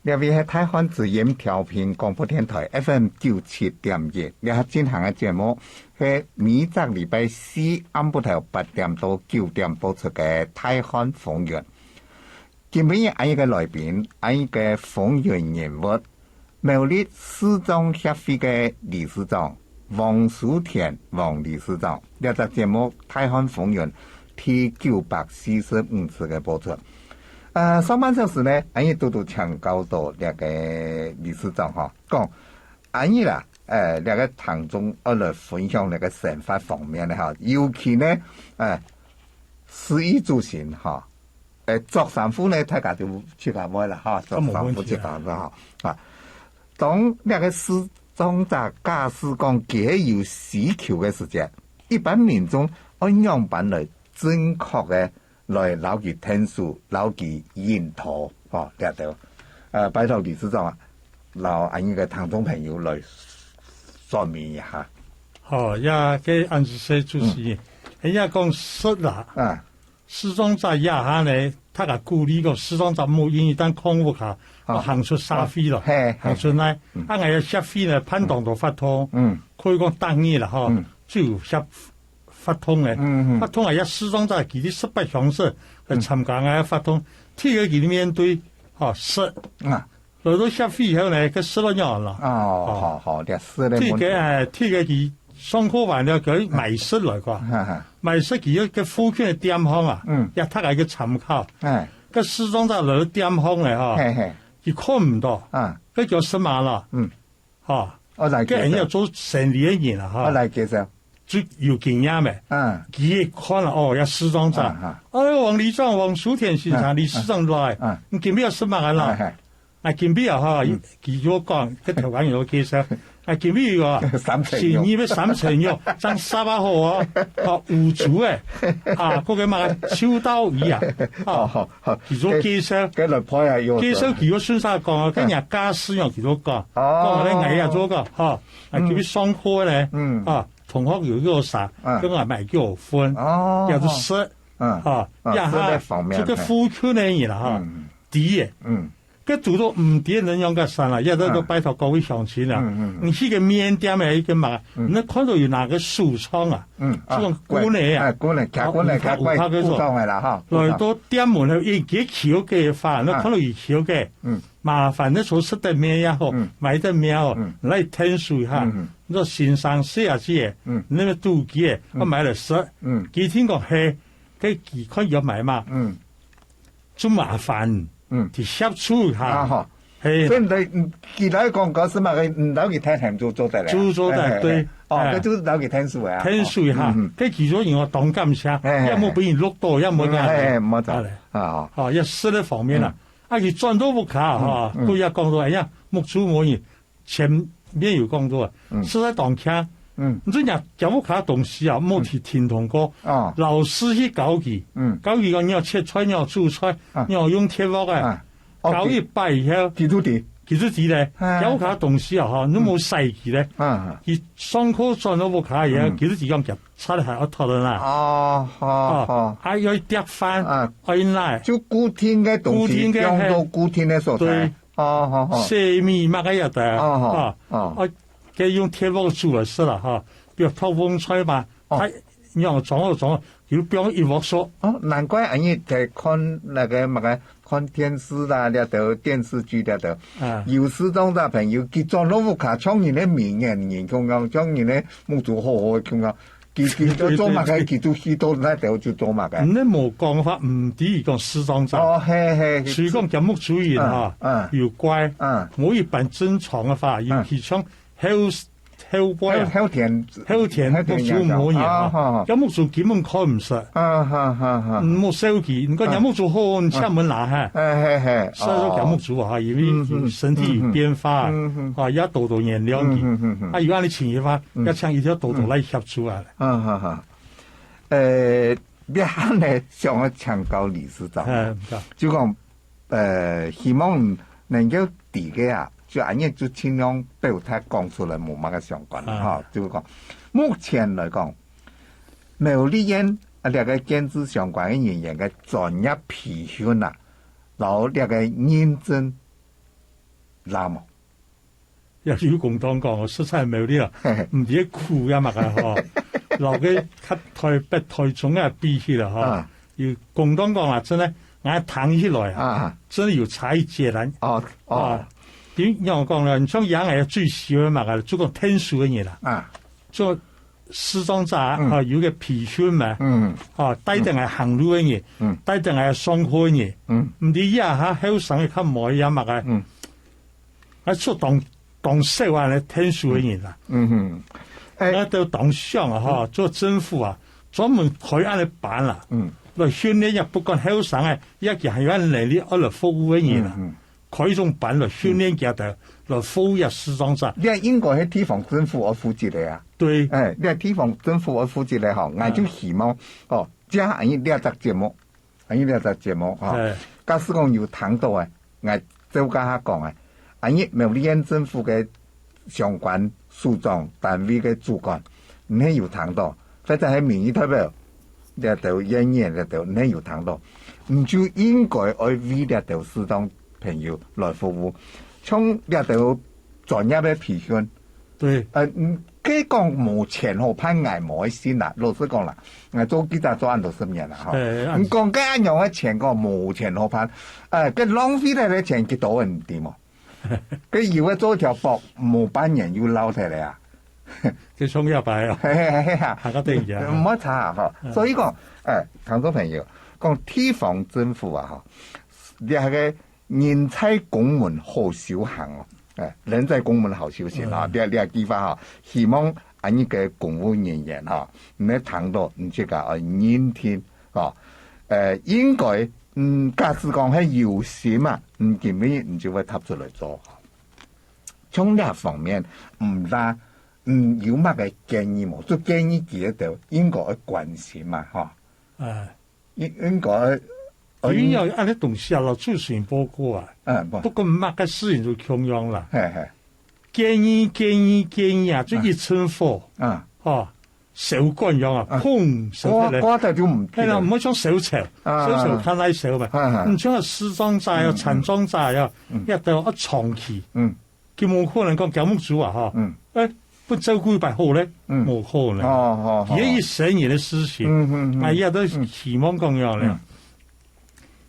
這位係大漢之音調頻廣播電台F M九七點一，這下進行个節目係每隻禮拜四暗晡頭八點到九點播出个大漢風雲。今晡日𠊎个來賓，𠊎个風雲人物，苗栗視障協會个理事長黃淑田黃理事長。這隻節目大漢風雲第九百四十五次个播出。 呃，上半小時呢，𠊎堵堵請教到這个理事長吼，講，𠊎啦，呃，這个聽眾愛來分享這个生活方面个吼，尤其呢，呃，食衣住行吼，呃，著衫褲呢，大家就自家買啦吼，著衫褲自家買吼，啊，當這个視障者假使講佢係有需求个時節，一般民眾愛仰般來正確个 來摎佢𢯭手，摎佢引導，吼，這兜。呃，拜託理事長啊，摎𠊎个聽眾朋友來說明一下。好，也該恁仔細主持人，人家講食啦，啊，視障者這下呢，大家鼓勵講視障者無因為當康復下，啊，行出社會咯，嘿，嘿，行出來，啊，𠊎个協會呢，辦當多活動，嗯，可以講逐日啦，吼，嗯，就有協 活動个，活動啊，也視障者佢兜十八鄉市來參加𠊎个活動，第一个佢兜面對，吼，食，來到協會以後呢，該食了仰般咯？哦，好，好，這食个問題。第一个，哎，第一个佢上課完了，佢買食來个，買食佢个附近个店項啊，也大家个參考。哎，該視障者來到店項个吼，佢看毋到，啊，該叫食麼个咯？嗯，吼，哦，來介紹。該人家做生理个人啊，吼，哦，來介紹。 就有經驗个。嗯，佢一看啊，哦，也視障者。哎喲，黃理事長、黃淑田先生，理事長來，你今晡日愛食麼个啦？啊，今晡日啊，吼，佢就講，該頭家就介紹，啊，今晡日啊，三層肉，係你个三層肉，正煠啊好哦，哦，五足个，啊，該个麼个秋刀魚啊，哦，佢就介紹，該來配啊，有介紹佢就順續講啊，該人家試用佢就講，講咧，𠊎也做講，吼，啊，今晡日上課咧，啊。 同學有叫啥，啊，叫𠊎買叫分，哦，也就食，嗯，哈，啊，也哈，食个方面，這个附近个人啦，哈，嗯，知个，嗯，該堵到毋知个人仰个山啦，也都，啊，都拜託各位鄉親啦，嗯，嗯，你去个麵店个一个嘛，嗯，你看到有拿个手杖啊，嗯，啊，這種棍仔啊，哎，棍仔，攑棍仔，啊，攑棍仔，有，有，有，手杖个啦，哈，來到店門口，一个翹个話，你看到有翹个，嗯。麻煩个時候食得麵也好，嗯。買得麵也好，嗯。來𢯭手一下。嗯。你說先生細阿姊个，嗯。你个肚飢个，嗯。愛買來食。嗯。佢聽講係，該佢看要買嘛。嗯。就麻煩，嗯。去協助一下。啊，好。係。所以你，嗯，佢來講，講係麼个，你摎佢談談就做得了。就做得，嘿，嘿，對。哦，哎。該就係摎佢𢯭手啊。𢯭手一下，嗯，嗯。該其中人哦，當感謝，嘿，嘿，也無分人錄到，也無嗯，嘿，嘿，無錯。啊，哦。哦，也食个方面啦。嗯。 啊，佢轉到屋下吼，嗯，嗯。都也講到，哎呀，目珠無人，前面有講到啊，嗯。實在當強。嗯。你這樣佢屋下東西啊，無去聽從過，嗯。哦。老師去教佢，嗯。教佢講你愛切菜，你愛煮菜，啊。你愛用鐵鑊啊，啊。哦，教一擺以後，佢就知。佢就知咧，啊。佢屋下東西啊，吼，你無使佢咧，啊。佢上課轉到屋下以後，嗯。佢就知講佢擦鞋愛脫了啦。哦，好，哦，好。啊，愛跌飯，啊。愛拿。就固定个東西，固定个，放到固定个所在。嘿。對。 哦，好，好。洗米麼个也得，哦，好，哈，哦。啊，該用鐵鑊煮來食啦，哈，比如泡蕹菜嘛，哦。佢仰裝好裝好，就放一鑊熟。哦，難怪恁樣在看那個麼个，看電視啦，這兜電視劇這兜，啊。有視障者朋友，佢轉到屋下，像人个明眼人共樣，像人个目珠好好个共樣， 佢，佢做，做麼个，佢就去到該兜就做麼个。你無講法，毋知佢講視障者。哦，嘿，嘿。所以講佢目珠人哈，嗯，嗯。有怪，嗯。無一般正常个話，嗯。尤其像後，後背啊，後，後天，後天，後天目珠無人啊，哦，好，好。佢目珠根本看毋識。啊，哈，哈，哈。嗯，無手機，你講佢目珠好，你請問哪哈？哎，嘿，嘿，所以說佢目珠啊，哦。因為嗯，嗯，身體有變化，嗯，嗯，嗯。啊，也多多原諒佢。嗯，嗯，嗯，嗯。啊，有恁樣情形話，嗯。也請一條多多來協助啊。嗯，好，好。 呃，這下呢，想要請教理事長，哎，毋該。就講，呃，希望能夠知个啊，就恁樣就盡量表達講出來，無麼个相關，啊。哈，就講，目前來講，苗栗縣啊，這個建置相關个人員个專業培訓啊，然後這個認證，有無？ 也有公道講，實在無了，嘿。毋知苦也麼个吼，摎該較台北、台中啊比起來吼，啊。有公道講啊，真个，𠊎聽起來啊，啊。真个有差一截啦。哦，哦。啊，比如仰講呢，你像𠊎最喜歡麼个，就講𢯭手个人啦。啊。做視障者啊，嗯。啊，有個培訓嘛，嗯。啊，帶等𠊎行路个人，嗯。帶等𠊎上課个人，嗯。毋知這下後生个較無一樣麼个，嗯。 啊，做當，當少啊，𢯭手个人啊。嗯哼。哎。𠊎兜當想啊，吼，嗯。做政府啊，專門開恁樣班啦，嗯。來訓練也不管後生个，也佢還有恁能力，愛來服務个人啊。嗯，嗯。開一種班來訓練佢兜，嗯。來服務這視障者。這應該係地方政府愛負責个啊。對。哎，這地方政府愛負責个吼，𠊎就希望，嗯。哦，這恁樣這隻節目， 恁樣這隻節目吼，嘿。假使講有聽到个，𠊎照該下講个，恁樣苗栗縣政府个相關首長單位个主管，你係有聽到，或者係民意代表，這兜縣議員這兜，你係有聽到，你就應該愛為這兜視障朋友來服務。像這兜專業个培訓， 對。呃，嗯，該講無錢好辦，𠊎無愛信啦。老實講啦，𠊎做記者做恁多十年啦，吼。哎，哎。你講該恁樣个錢講無錢好辦，呃，該浪費忒个錢幾多，你知無？該有个做一條駁，無半年又漏忒了啊。該創業板哦。嘿，嘿，嘿，嘿啊。還較得意啊。毋好差啊，吼。嗯。所以講，哎，聽眾朋友，講地方政府啊，吼，這個 人才公文好修行哦，哎，人才公文好修行啊，嗯。這，這句話哈，希望恁樣个公務人員哈，你聽到你自家愛認定哦，呃，應該，嗯，假使講係有心啊，你今日你就會踏出來做。從這方面，毋啦，嗯，有麼个建議無？就建議佢兜應該愛關心嘛，哈。哎。 應，應該，因為恁樣東西啊，老主持人報告啊，嗯，不。不管麼个事情都共樣啦。嘿，嘿。建議，建議，建議啊，就一陣火，嗯。吼，燒管樣啊，啊。砰，燒忒咧。掛，掛忒就毋記得。係啦，毋好像燒柴，啊。燒柴較耐燒嘛。啊，啊。你像視障者啊，嗯，嗯。殘障者啊，嗯。也都愛長期。嗯。 佢無可能講佢目珠啊，吼，嗯。哎，分照顧一擺好咧，嗯。無可能。哦，哦，哦。佢一生人个事情，嗯，嗯，嗯。哎呀，都希望講樣咧。嗯。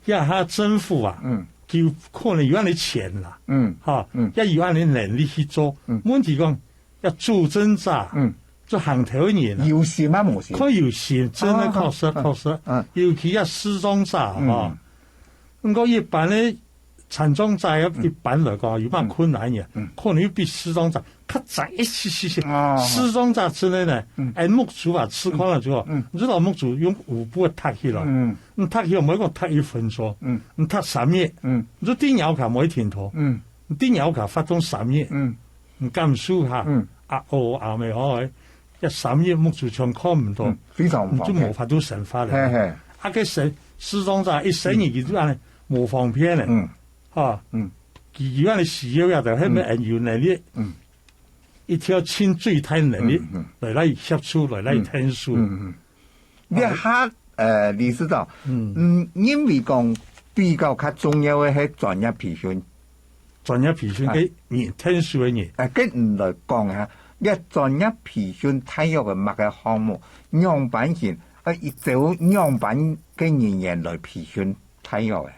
這下政府啊，嗯。有可能有恁个錢啦，嗯，哈，嗯，也有恁个能力去做。嗯，問題講，要主政者，嗯，做行頭个人啊，有心啊無心？看有心，真个確實，啊，確實，嗯，尤其啊視障者，嗯，哈。毋過一般个殘障者，嗯，一般來講，有麼困難个，嗯，可能又比視障者較早一些些些。哦，視障者真个呢，嗯，哎，目珠啊，試看了之後，嗯，你知道目珠用紗布搭起來，嗯，你搭起來，毋好講搭一分鐘，嗯，你搭三日，嗯，你就電腦下無一停動，嗯，你電腦下發動三日，嗯，你感受下，嗯，啊，哦，阿妹哦，哎，這三日目珠全看毋到，嗯，非常毋方便。你就無法度生活了。嘿嘿。啊，該生，視障者一生日佢就恁呢，無方便了。嗯。哈，嗯，佢有恁个需要呀，就係愛有能力，嗯，一條盡最大能力，嗯，嗯，來，來協助，來，來𢯭手。嗯，嗯。這下，呃，理事長，嗯，嗯，認為講比較較重要个係專業培訓。專業培訓个人，哎，𢯭手个人。哎，跟你來講啊，這專業培訓大約个麼个項目，仰般形，啊，一走仰般个人員來培訓大約个。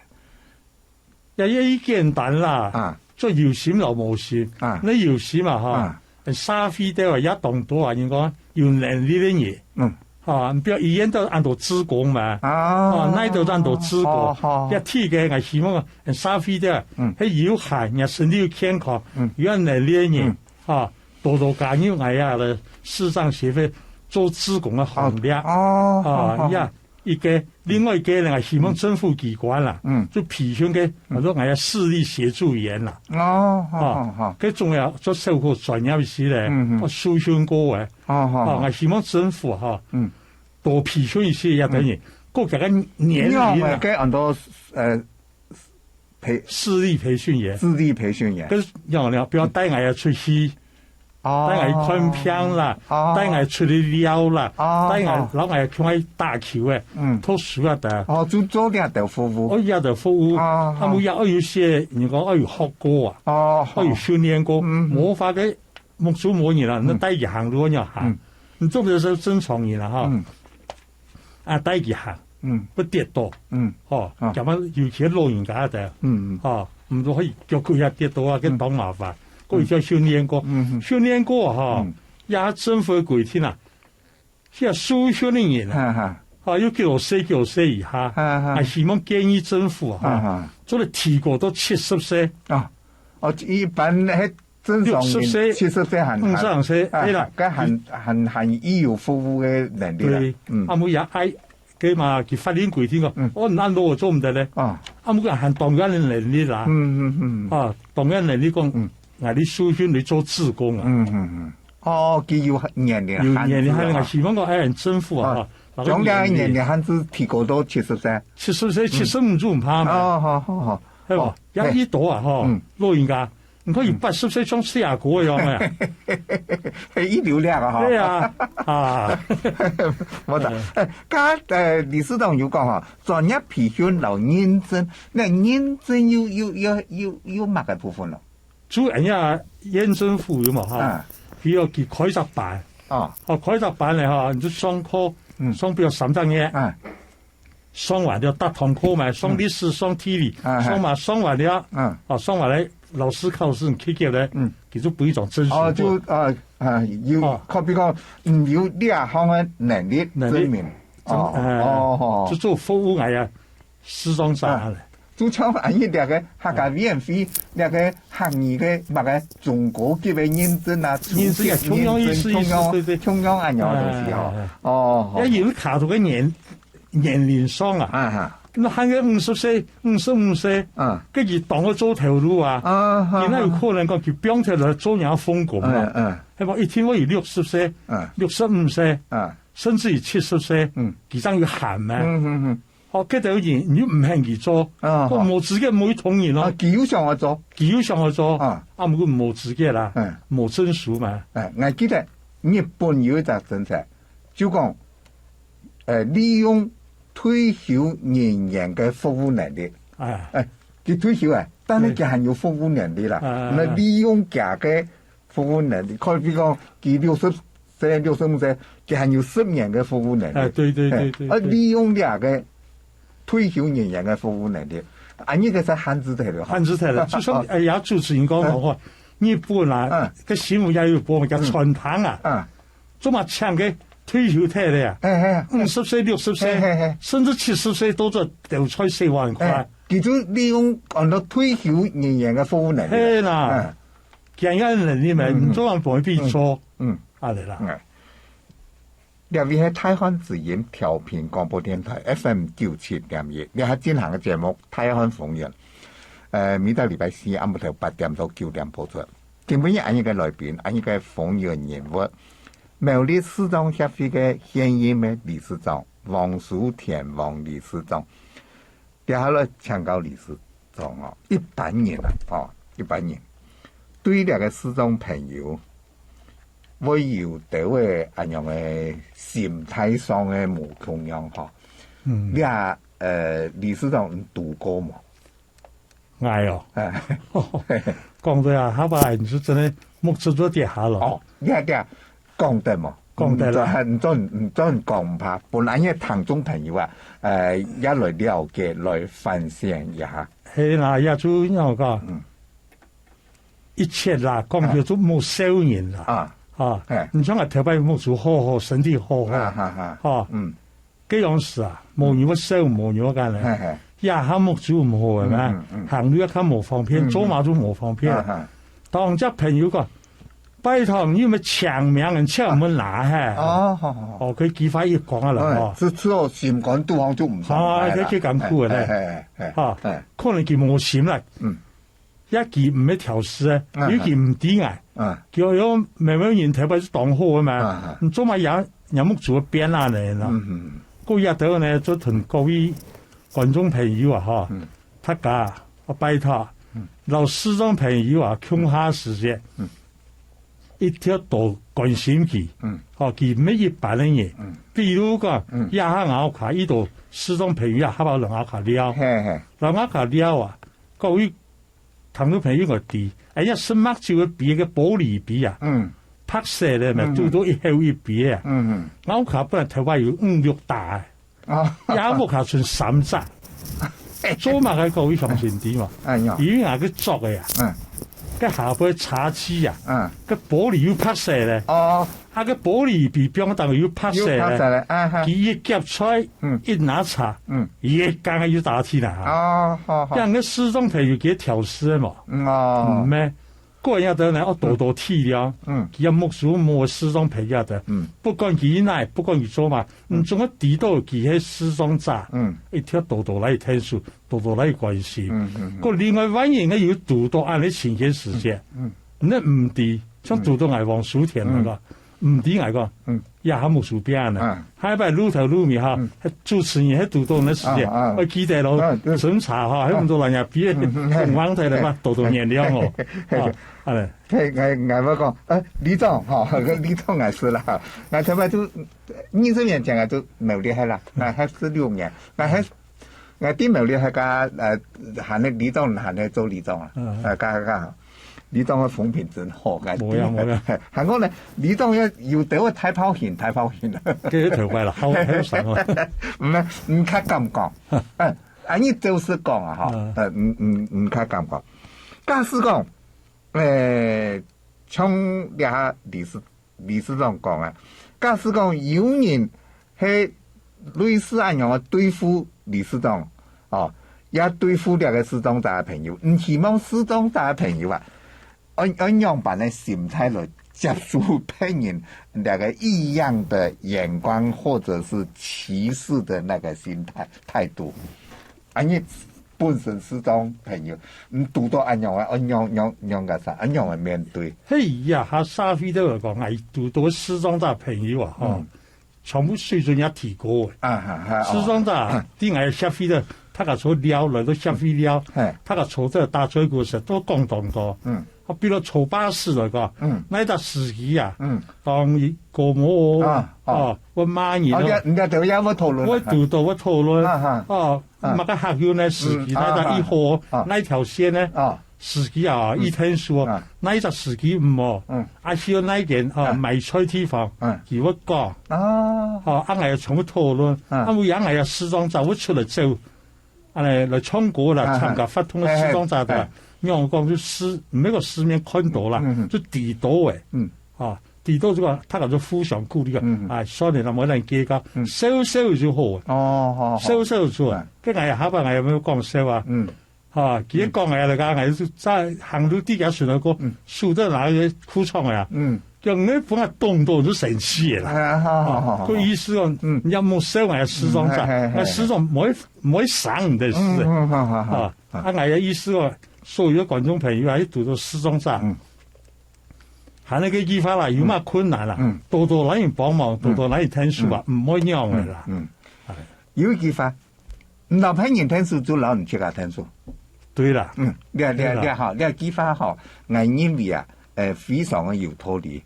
也也已簡單啦。啊。做有心摎無心。啊。你有心嘛，吼，啊，社會底下也當多啊，人講有能力个人。嗯。吼，比如醫院都恁多志工嘛。啊。吼，哪都恁多志工。好，好。也第一个，𠊎希望社會底下，嗯，係有閒，也身體有健康，嗯，有能力个人，嗯，吼，多多加入𠊎啊，視障協會做志工个行列。哦，哦，好，好。也 一个，另外一个呢，希望政府機關啦，嗯，就培訓个，嗯，安到𠊎个視力協助員啦。哦，好，啊，好，好。該種啊，做生活專業一些咧，嗯，嗯。啊，受訓過个。哦，好，啊，好。𠊎希望政府哈，嗯，多培訓一些，也等於，嗯，過加个年齡啊。仰般个安到，呃， 培，視力培訓員。視力培訓員。該仰般呢，比如帶𠊎出去，哦，帶𠊎看病啦，哦，帶𠊎出去尞啦，哦，帶𠊎，哦，摎𠊎共下打球个，嗯，讀書啊，得。哦，就做這兜服務。哦，這兜服務。哦，啊，哦。𠊎也愛有些，人講愛有學過啊，哦，愛有訓練過，嗯，嗯。無法个，目珠無人啊，嗯，你帶佢行路仰行，嗯，你做毋得做正常人啊，哈。嗯。 啊，帶佢行，嗯，會跌倒，嗯，吼，啊，驚嘛尤其老人家个，嗯，嗯，吼，毋好去腳骨遐跌倒啊，嗯，該當麻煩。嗯。過一定愛訓練過，嗯，嗯，訓練過吼，嗯，也政府个規定啊，這受訓个人啊，哈哈，吼，有幾多歲，幾多歲以下，哈哈，啊，希望建議政府哈，哈哈，做得提高到七十歲。啊，哦，一般个 正常人六十歲，七十歲還，五十歲，啊，哎啦，該還，還，還已有服務个能力啦。對，嗯。啊，𠊎也愛，該嘛，佢法令規定哦，嗯，哦，恁老做毋得咧。啊。啊，𠊎講還當然个能力啦。嗯，嗯，嗯。啊，當然能力講，嗯，𠊎哩受訓哩做志工啊。嗯，嗯，嗯。哦，佢有年齡限制啊。有年齡限制，希望講，哎，政府啊，啊，哈，將來年齡限制提高到七十歲。七十歲，嗯，七十五就毋怕嘛。哦，好，好，好。係無？哦，也一多啊，吼，嗯。老人家 你看佢八十歲像細阿哥个樣个。係一流量啊，吼。對啊，啊。無錯，呃，剛，呃，理事長有講吼，專業培訓摎認證，該認證有，有，有，有，有麼个部分咯？主要呀，縣政府有嘛，哈，啊。佢有去開一隻班，啊。哦，開一隻班咧，哈，你就上課，嗯。上比如三隻月，啊。 上完了，逐堂課嘛，上歷史，嗯。上地理，啊，上嘛，上完了，嗯。哦，上完了，老師考試，你及格了，嗯。佢就分一張證書。哦，就，啊，啊，有，哦。可比講，嗯，有這項个能力，能力。證明。哦，哎，哦，哦。就做服務个呀，視障者啊。啊，就像恁樣這个客家委員會，這个客語个麼个中高級个認證啊，認證啊，初級認證，同樣意思，意思，同樣，對，對。同樣恁樣个東西吼。哎，哎，哎。哦，好。也有卡到个年 年齡上啊，啊哈。該還有五十歲、五十五歲，啊。該佢當个做頭路啊，啊哈，佢哪有可能講佢放忒來做人家奉公嘛？嗯，嗯。係無？一定會有六十歲、啊。六十五歲，啊。甚至於七十歲，嗯。佢正有閒咩？嗯，嗯，嗯。哦，該兜人你又毋肯佢做，啊，講無資格，無一通人咯。啊，佢又想愛做。佢又想愛做，啊。啊，毋過無資格啦，嗯。無證書嘛。哎，𠊎記得日本有一隻政策，就講 呃，利用退休人員个服務能力。哎。哎，佢退休啊，但係佢還有服務能力啦。對。哎，哎，哎。該利用佢个服務能力，可比講，佢六十歲、六十五歲，佢還有十年个服務能力。哎，對，對，對，哎，對，對。啊，利用這个退休人員个服務能力，啊，你个係限制忒了哈。限制忒了，就像，哎呀，主持人講个話，日本啊，嗯。个新聞也有報，个餐廳啊，嗯。做麼請个退休忒了啊，哎，哎，哎。五十歲、六十歲，嘿，嘿，嘿。甚至七十歲都做豆菜四萬塊。哎，佢就利用講到退休人員个服務能力。嘿啦，嗯。經驗能力嘛，嗯，嗯。你做人不會比錯，嗯。嗯。啊，對啦。嗯。 這位係大漢之音調頻廣播電台F M九七點一，這下進行个節目《大漢風雲》，呃，每到禮拜四暗晡頭八點到九點播出。今晡日恁樣个來賓，恁樣个風雲人物，苗栗視障協會个現任个理事長黃淑田黃理事長。 接下來請教理事長哦，一般人啊，哦，一般人對這个視障朋友會有兜仔恁樣个心態上个無共樣吼。嗯。你啊，呃，理事長你堵過無？𠊎哦，哎。講到啊，下把你就真个目汁就跌下來。哦，你啊，你啊， 講得無？講得啦。毋準，毋準，毋準講毋怕，分𠊎个聽眾朋友啊，呃，也來了解，來反省一下。係啦，也就仰講，嗯。一切啦，講起就無笑人啦。啊。啊，嘿。你像𠊎頭擺目珠好好，身體好好，啊，哈，哈。吼。嗯。 該樣時啊，無人會笑，無人會幹个。嘿，嘿。這下目珠毋好个嘛，嗯，嗯，嗯。行路也較無方便，嗯，嗯。做麼个都無方便。啊，哈。當隻朋友講，「拜託，你有無簽名？你簽毋好拿嘿。」哦，好，好，好。哦，佢幾番一講啊啦，哎，哦。這，這心肝肚項就毋爽快啦。啊，這，這艱苦个咧。哎，哎，哎，哎，哈，哎。可能佢無心啦。嗯。 也佢毋係挑事个，啊，尤其毋知𠊎。啊。佢有某某人頭擺係當好个嘛，啊，啊。你做麼个也，也目珠會變啊呢？嗯，嗯，嗯。故所呢，就同各位觀眾朋友啊，吼，嗯。大家啊，拜託，嗯。摎視障朋友啊，共下時節，嗯。一定要多關心佢。嗯。吼，佢毋係一般个人。嗯。比如講，嗯。這下𠊎屋下，一到視障朋友啊，還摎𠊎屋下尞。嘿，嘿。摎𠊎屋下尞啊，各位 聽眾朋友，𠊎知，哎呀，食麥酒个杯，該玻璃杯啊，嗯。白色个嘛，嗯，嗯。堵到一口一杯啊。嗯，嗯。𠊎屋下本來頭擺有五六打个，哦。這下屋下賰三隻。做麼个各位鄉親知無？哎呀。因為𠊎个桌个啊，嗯。該下背茶几啊，嗯。該玻璃又白色个。哦。 啊，該玻璃杯放當有白色个，有白色个，啊哈。佢一夾菜，嗯。一拿茶，嗯。佢一gang又打起來啊。哦，好，好。恁樣个視障朋友佢挑事个無？嗯，哦。毋係，個人也得來，哦，多多體諒。嗯。佢也目珠無視障朋友得。嗯。不管佢哪，不管佢做麼，嗯。你總愛知道佢係視障者，嗯。一定要多多來𢯭手，多多來關心。嗯，嗯，嗯。該另外萬一有堵到恁樣情形時節，嗯，嗯。你毋知，像堵到𠊎黃淑田來講，嗯。 毋知𠊎講，嗯。這下目珠變呢。嗯。下擺路頭路尾哈，嗯。該主持人該堵到該時節，啊，啊。愛記得咯，啊，對。審查哈，該毋多人家別人，嗯，嗯，嘿。講話台的嘛，嘿。多多原諒哦。嘿。啊，恁樣。嘿，𠊎，𠊎會講，呃，里長，吼，里長也係啦，𠊎頭擺就二十年前啊，就苗栗个啦，𠊎還係六年，𠊎還 𠊎知苗栗該个，呃，還係里長，還係做里長啊。嗯。呃，該，該，里長个風評真好，𠊎知。無呀，無呀。還講呢，里長也有兜仔大炮型，大炮型。該个頭擺啦，好，好爽哦。毋係，毋較敢講。嗯，啊，你就是講啊，吼。嗯。呃，毋，毋，毋較敢講。假使講，呃，像這下理事 理事長講啊，假使講有人係類似恁樣个對付理事長，哦，也對付這个視障者个朋友，毋希望視障者个朋友啊，愛，愛仰般个心態來接受別人這个異樣的眼光或者是歧視的那個心態，態度。 啊，你本身視障朋友，你堵到恁樣个，恁樣，樣，樣个啥，恁樣个面對。嘿呀，這下社會肚來講，𠊎堵到視障者朋友啊，吼，嗯。全部水準也提高个。啊，哈，哈，哦。視障者，啊。在𠊎社會肚，大家坐尞，來到社會尞，嘿。大家坐這打嘴鼓時，都講當多。嗯。 啊，比如坐巴士來講，嗯。該隻司機啊，嗯。當佢過無，啊，哦。哦，會罵人哦。哦，這，這兜也會討論啊。會堵到會討論，啊，哈。哦，啊。麼个客運个司機，嗯，該隻一號，啊，啊。該條線个，啊。司機啊，嗯。一天數，啊。該隻司機毋好，嗯。啊，需要哪間，哦，啊。買菜地方，嗯。佢會講。哦。哦，啊，𠊎全部討論，啊。啊，有影𠊎个視障者會出來走。恁樣來唱歌啦，啊，參加活動个視障者个，啊，啊，仰般講就世，毋係講世面看到啦，嗯，嗯，嗯。就知道个。嗯。啊，知道就講，大家就互相鼓勵个，嗯，嗯。啊，算了啦，莫恁計較，嗯。笑笑就好个。哦，好，好。笑笑就好个。啊。該𠊎下擺𠊎有無講笑啊？嗯。哈，佢講𠊎个，𠊎就在行路底下順路過，嗯。手都拿个褲長个啊。嗯。 就你分𠊎動到就生氣个啦。哎，好，好，好，好。啊，个意思講，嗯。你也莫笑𠊎視障者，嗯，嘿，嘿，嘿。𠊎視障毋會，毋會傷你个事。嗯，嗯，好，好，好。啊，啊，𠊎个意思講，所有个觀眾朋友啊，去堵到視障者，嗯。還有个地方啦，有麼困難啦，嗯。多多來人幫忙，嗯。多多來人𢯭手啊，嗯。毋會仰个啦。嗯，嗯。哎。有一句話， 毋摎別人𢯭手，就摎你自家𢯭手。對啦。嗯，這，這，對啦。這吼，這句話吼，𠊎認為啊，呃，非常个有道理。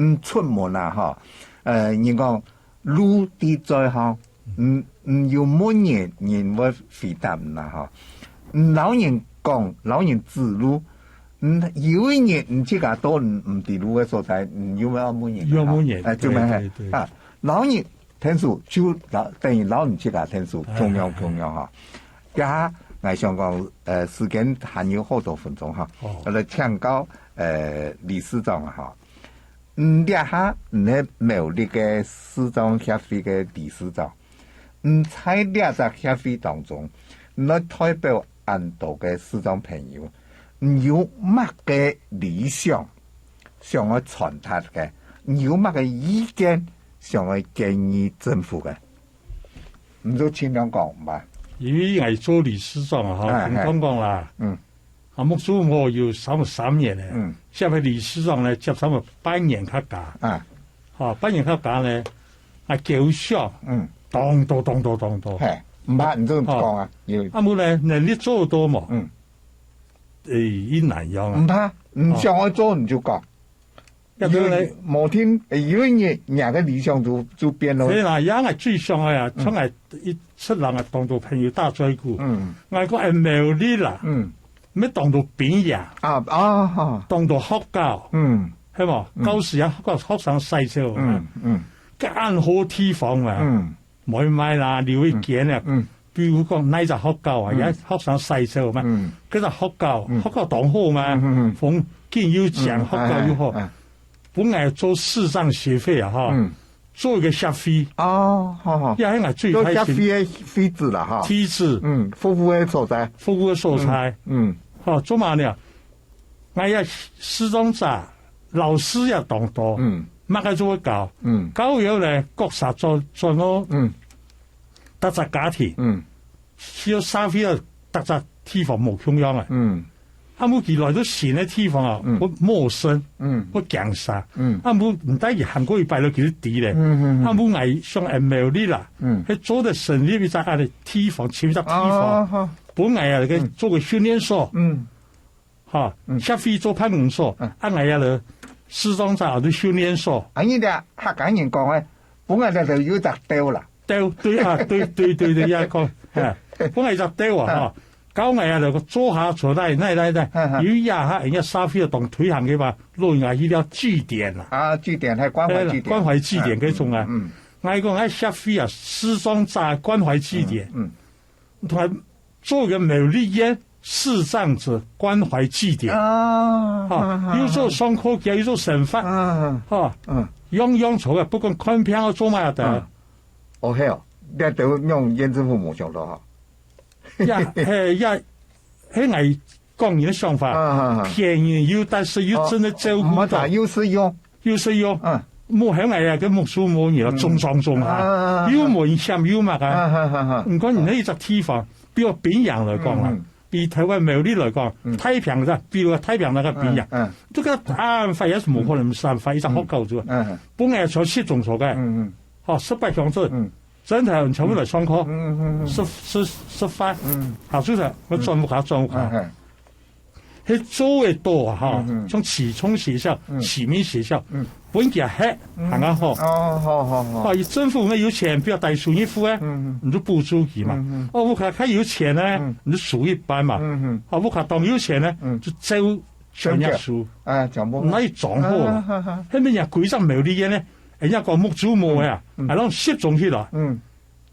嗯，出門啊，吼，呃，人講路在嘴項，嗯，嗯，有問人，人會回答你啦，吼。嗯，摎人講，摎人指路，嗯，有一日你自家到毋，毋知路个所在，你又愛問人啦，又問人，吼。哎，就係，對，對，對。啊，摎人 𢯭手，就摎，等於摎你自家𢯭手，哎，共樣，哎，哎。共樣哈。這下，𠊎想講，呃，時間還有好多分鐘哈。哦。𠊎來請教，呃，理事長啊哈。嗯，這下你係苗栗个視障協會个理事長。嗯，在這隻協會當中，你來代表恁多个視障朋友，你有麼个理想 想愛傳達个，你有麼个意見想愛建議政府个？你就盡量講嘛。因為𠊎做理事長啊，吼，哎，平常講啦，哎。嗯。啊，目珠無有三十三年呢，嗯。接个理事長呢，接差不多半年較加。啊。吼，半年較加呢，啊，交涉，嗯。當多，當多，當多。嘿，毋怕，你就講啊，吼。有。啊，無呢，能力做到無？嗯。 誒，佢難樣啊。毋怕，你想愛做你就講。哦。要不然呢？有，無定，誒，有一日，若个理想就，就變咯。係啦，也𠊎最想个啊，嗯。像𠊎一出人啊，當多朋友打嘴鼓。嗯。𠊎講，誒，苗栗啦，嗯。乜當多兵營。啊，啊，哈。當多學校。嗯。係無？嗯。教室啊，學校學生徙走啊。嗯，嗯。該恁好地方啊。嗯。 毋會賣啦，留一間啊。嗯，嗯。比如講，哪一隻學校啊，嗯。也學生徙走嘛。嗯。該隻學校，嗯。學校當好嘛，嗯，嗯，嗯。風景又靚，嗯，學校又好。哎，哎，哎。本來做視障協會啊，吼，嗯。做一個協會。哦，好，好。也係𠊎最開心。做協會个會址啦，哈。地址。嗯，服務个所在。服務个所在。嗯，嗯。吼，做麼个呢？ 𠊎也視障者，老師也當多，嗯。麼个做得教。嗯。教以後呢，各社轉，轉咯，嗯。逐隻家庭，嗯。需要社會啊，逐隻地方無共樣啊。嗯。啊，無佢來到新个地方啊，嗯。會陌生，嗯。會驚惶。嗯。啊，無，毋但佢行過一擺了，佢就知咧。嗯，嗯，嗯。啊，無𠊎想，誒，苗栗啦，嗯。係做得成立一隻恁个地方，尋一隻地方，哦，好。本來啊，該做個訓練所。嗯。嗯。 哈，嗯。協會做辦公所，嗯。啊，𠊎也來視障者啊，就訓練所。啊，你這客家人講个，本來就有一隻竇啦。竇，對啊，對，對，對，對，也講，哎，本來一隻竇啊，嗯。哈，教𠊎也來做下做來，來，來，來，嗯，嗯。有一下哈，人家社會當推行个嘛，老人家去了據點啦。啊，據點，還關懷據點。哎，關懷據點該種啊。嗯，嗯。𠊎講，哎，協會啊，視障者關懷據點。嗯，嗯。 同埋做一個苗栗縣視障者關懷據點。啊，哈，哈，哈。又做上課，又做生活，啊，哈，嗯。樣樣做个，不管看病啊，做麼个个。嗯。哦，係哦，這都讓縣政府無想到哈。呀，嘿，呀，嘿，𠊎講你个想法，啊，哈，哈。便宜又，但是又真的照顧到。哦，毋好打，又實用。 又實用。嗯。無喊𠊎啊，該目珠無你了，嗯。中上中下，啊，又危險又麼个。啊，哈，哈，哈。你看你那一隻地方，比如兵營來講啊，嗯，嗯。比台灣苗栗來講，嗯。太平个，比如太平那個兵營，嗯，嗯。這個辦法也是無可能辦法，一隻學校做。嗯，嗯。本來就集中所在，嗯，嗯。好，十八鄉鎮，嗯。 真的很全部來上課，嗯，嗯，嗯，嗯。食，食，食飯，嗯。下晝噻，𠊎轉屋下，轉屋下。嗯，嗯。係做得到啊，哈，嗯，嗯。像啟聰學校、嗯。啟明學校，嗯。分佢歇，嗯。還較好。哦，好，好，好。啊，政府呢有錢，比如帶收入戶欸，嗯，嗯。你就補助佢嘛。嗯，嗯。哦，屋下較有錢呢，嗯。你就收一半嘛。嗯，嗯。啊，屋下當有錢呢，嗯。就照全額收。啊，全部。那一種好啊。啊，哈，哈。後面人家規隻苗栗縣呢， 人家講目珠無个啊，嗯，嗯。啊，摎集中起來。嗯。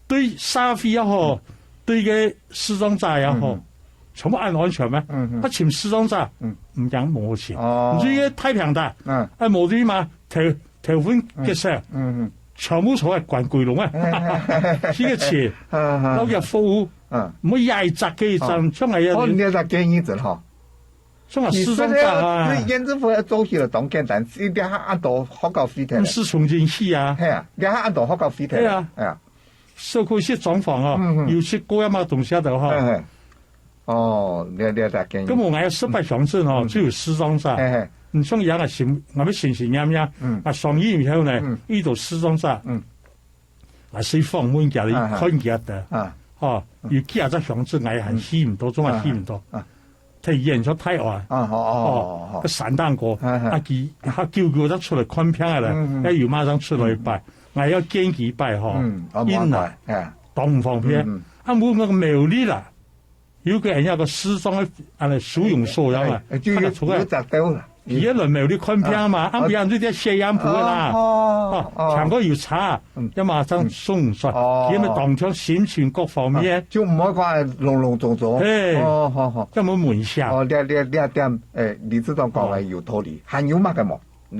對社會也好，對个視障者也好，嗯。全部恁安全咩？嗯，嗯。啊，尋視障者，嗯。毋驚無錢。哦。你這个太平的，嗯。啊，無對嘛，頭，頭份結束，嗯，嗯。全部坐在關鬼籠啊。這个錢，嗯，嗯。老爺服務，嗯。毋好壓一隻个一張，哦。像𠊎一樣。哦，你這隻建議真好。像𠊎視障者啊。其實呢，這縣政府要做起來當簡單，一定還恁多學校費忒了。毋係重新起啊。係啊，一定還恁多學校費忒了。係啊。係啊。 社區設廠房哦，嗯，嗯。有食過啊嘛，東西都吼。嘿，嘿。哦，了，了解，建議。根本𠊎有十八鄉鎮哦，嗯。只有視障者。嘿，嘿。你像樣啊，心，𠊎們心心念念，嗯。啊，上醫院以後呢，嗯。遇到視障者，嗯。啊，所以訪問佢，啊，啊。看佢的。啊。哦，有幾下隻鄉鎮，𠊎還去毋到，嗯。總還去毋到。啊，啊。 忒遠，像大安。啊，好，哦，哦，哦，好。个山頂高，啊，啊。啊，佢，佢久久正出來看病个咧，嗯，嗯。愛有麼个正出來一擺，嗯。𠊎愛見佢一擺吼，嗯，哦，遠啦，無辦法，哎。當毋方便。嗯，嗯。啊，無該个苗栗啦，有个人家个視障个，恁呢收容所，樣啊，哎，就有，佢个出來，有隻兜啦。佢个來苗栗看病嘛，啊，啊，啊，比方說在血壓部啦，哦，哦，哦。聽過有差， 嗯。要馬上送出，哦。佢們當天心情各方面。啊，就毋好講攏攏總總。嘿。哦，好，好。要麼問一下。哦，這，這，這點，哎，理事長講个有道理。哦。還有麼个無？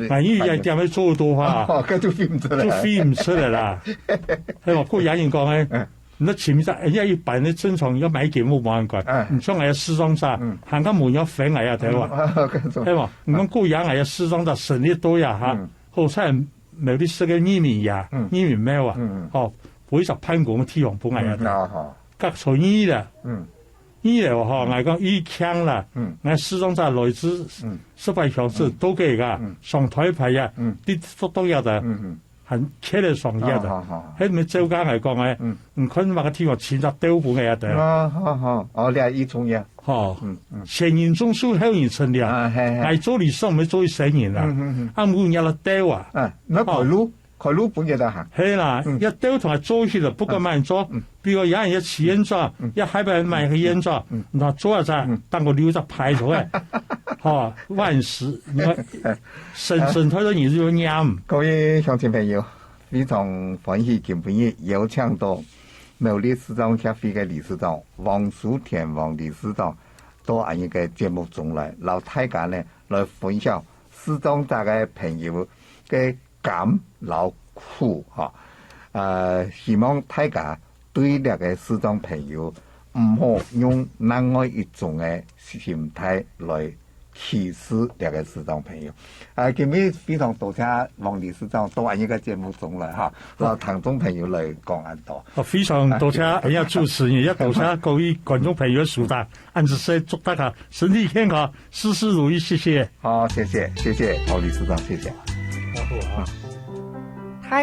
還有一點要做个話，哦，這就飛毋出來。就飛毋出來啦。係嘛，故有人講，哎，嗯。你尋一隻，人家一般个正常要買節目無相關，嗯。你像𠊎个視障者，嗯。還較無要分𠊎啊，對吧？嗯，哦，這種。係嘛，你講故有人个視障者省力多呀，哈。嗯。好彩 苗栗市个義民爺，嗯。義民廟啊，嗯，嗯。吼，分一隻辦公个地方分𠊎啊。嗯，好，好。隔座二啦，嗯。二樓吼，嗯。𠊎講已經啦，嗯。𠊎視障者來自，嗯。十八鄉鎮，嗯。都可以个，嗯。上台北啊，嗯。你都，都要得，嗯，嗯。還徛得上去个。好，好，好。該麼个照講來講欸，嗯。你看麼个地方尋隻兜分𠊎啊得。啊，好，好。哦，這一重要。 吼，嗯，嗯。先人種樹，後人乘涼。啊，嘿，嘿。𠊎做理事長，毋係做一生人啦。嗯，嗯，嗯。啊，毋過你愛兜啊。啊，該開路，開路分佢兜行。係啦，嗯。愛兜同佢做起來，不管麼人做，嗯。比如有人愛起院長，嗯。愛下擺買个院長，嗯。嗯。該做啊，嗯。當个留隻牌出來。吼，萬事，你看，生生態个人就念。各位鄉親朋友，非常歡喜今晡日邀請到苗栗視障協會个理事長黃淑田黃理事長 到𠊎个節目中來，摎大家呢來分享視障者个朋友个甘摎苦哈。呃，希望大家對這个視障朋友毋好用另外一種个心態來歧視這个視障朋友。啊，今日非常多謝黃理事長到𠊎个節目中來哈，摎聽眾朋友來講恁多。哦，非常多謝，哎呀，主持人，也多謝各位觀眾朋友个收聽。 恁仔細，祝大家身體健康，事事如意，謝謝。好，謝謝，謝謝黃理事長，謝謝。好，好。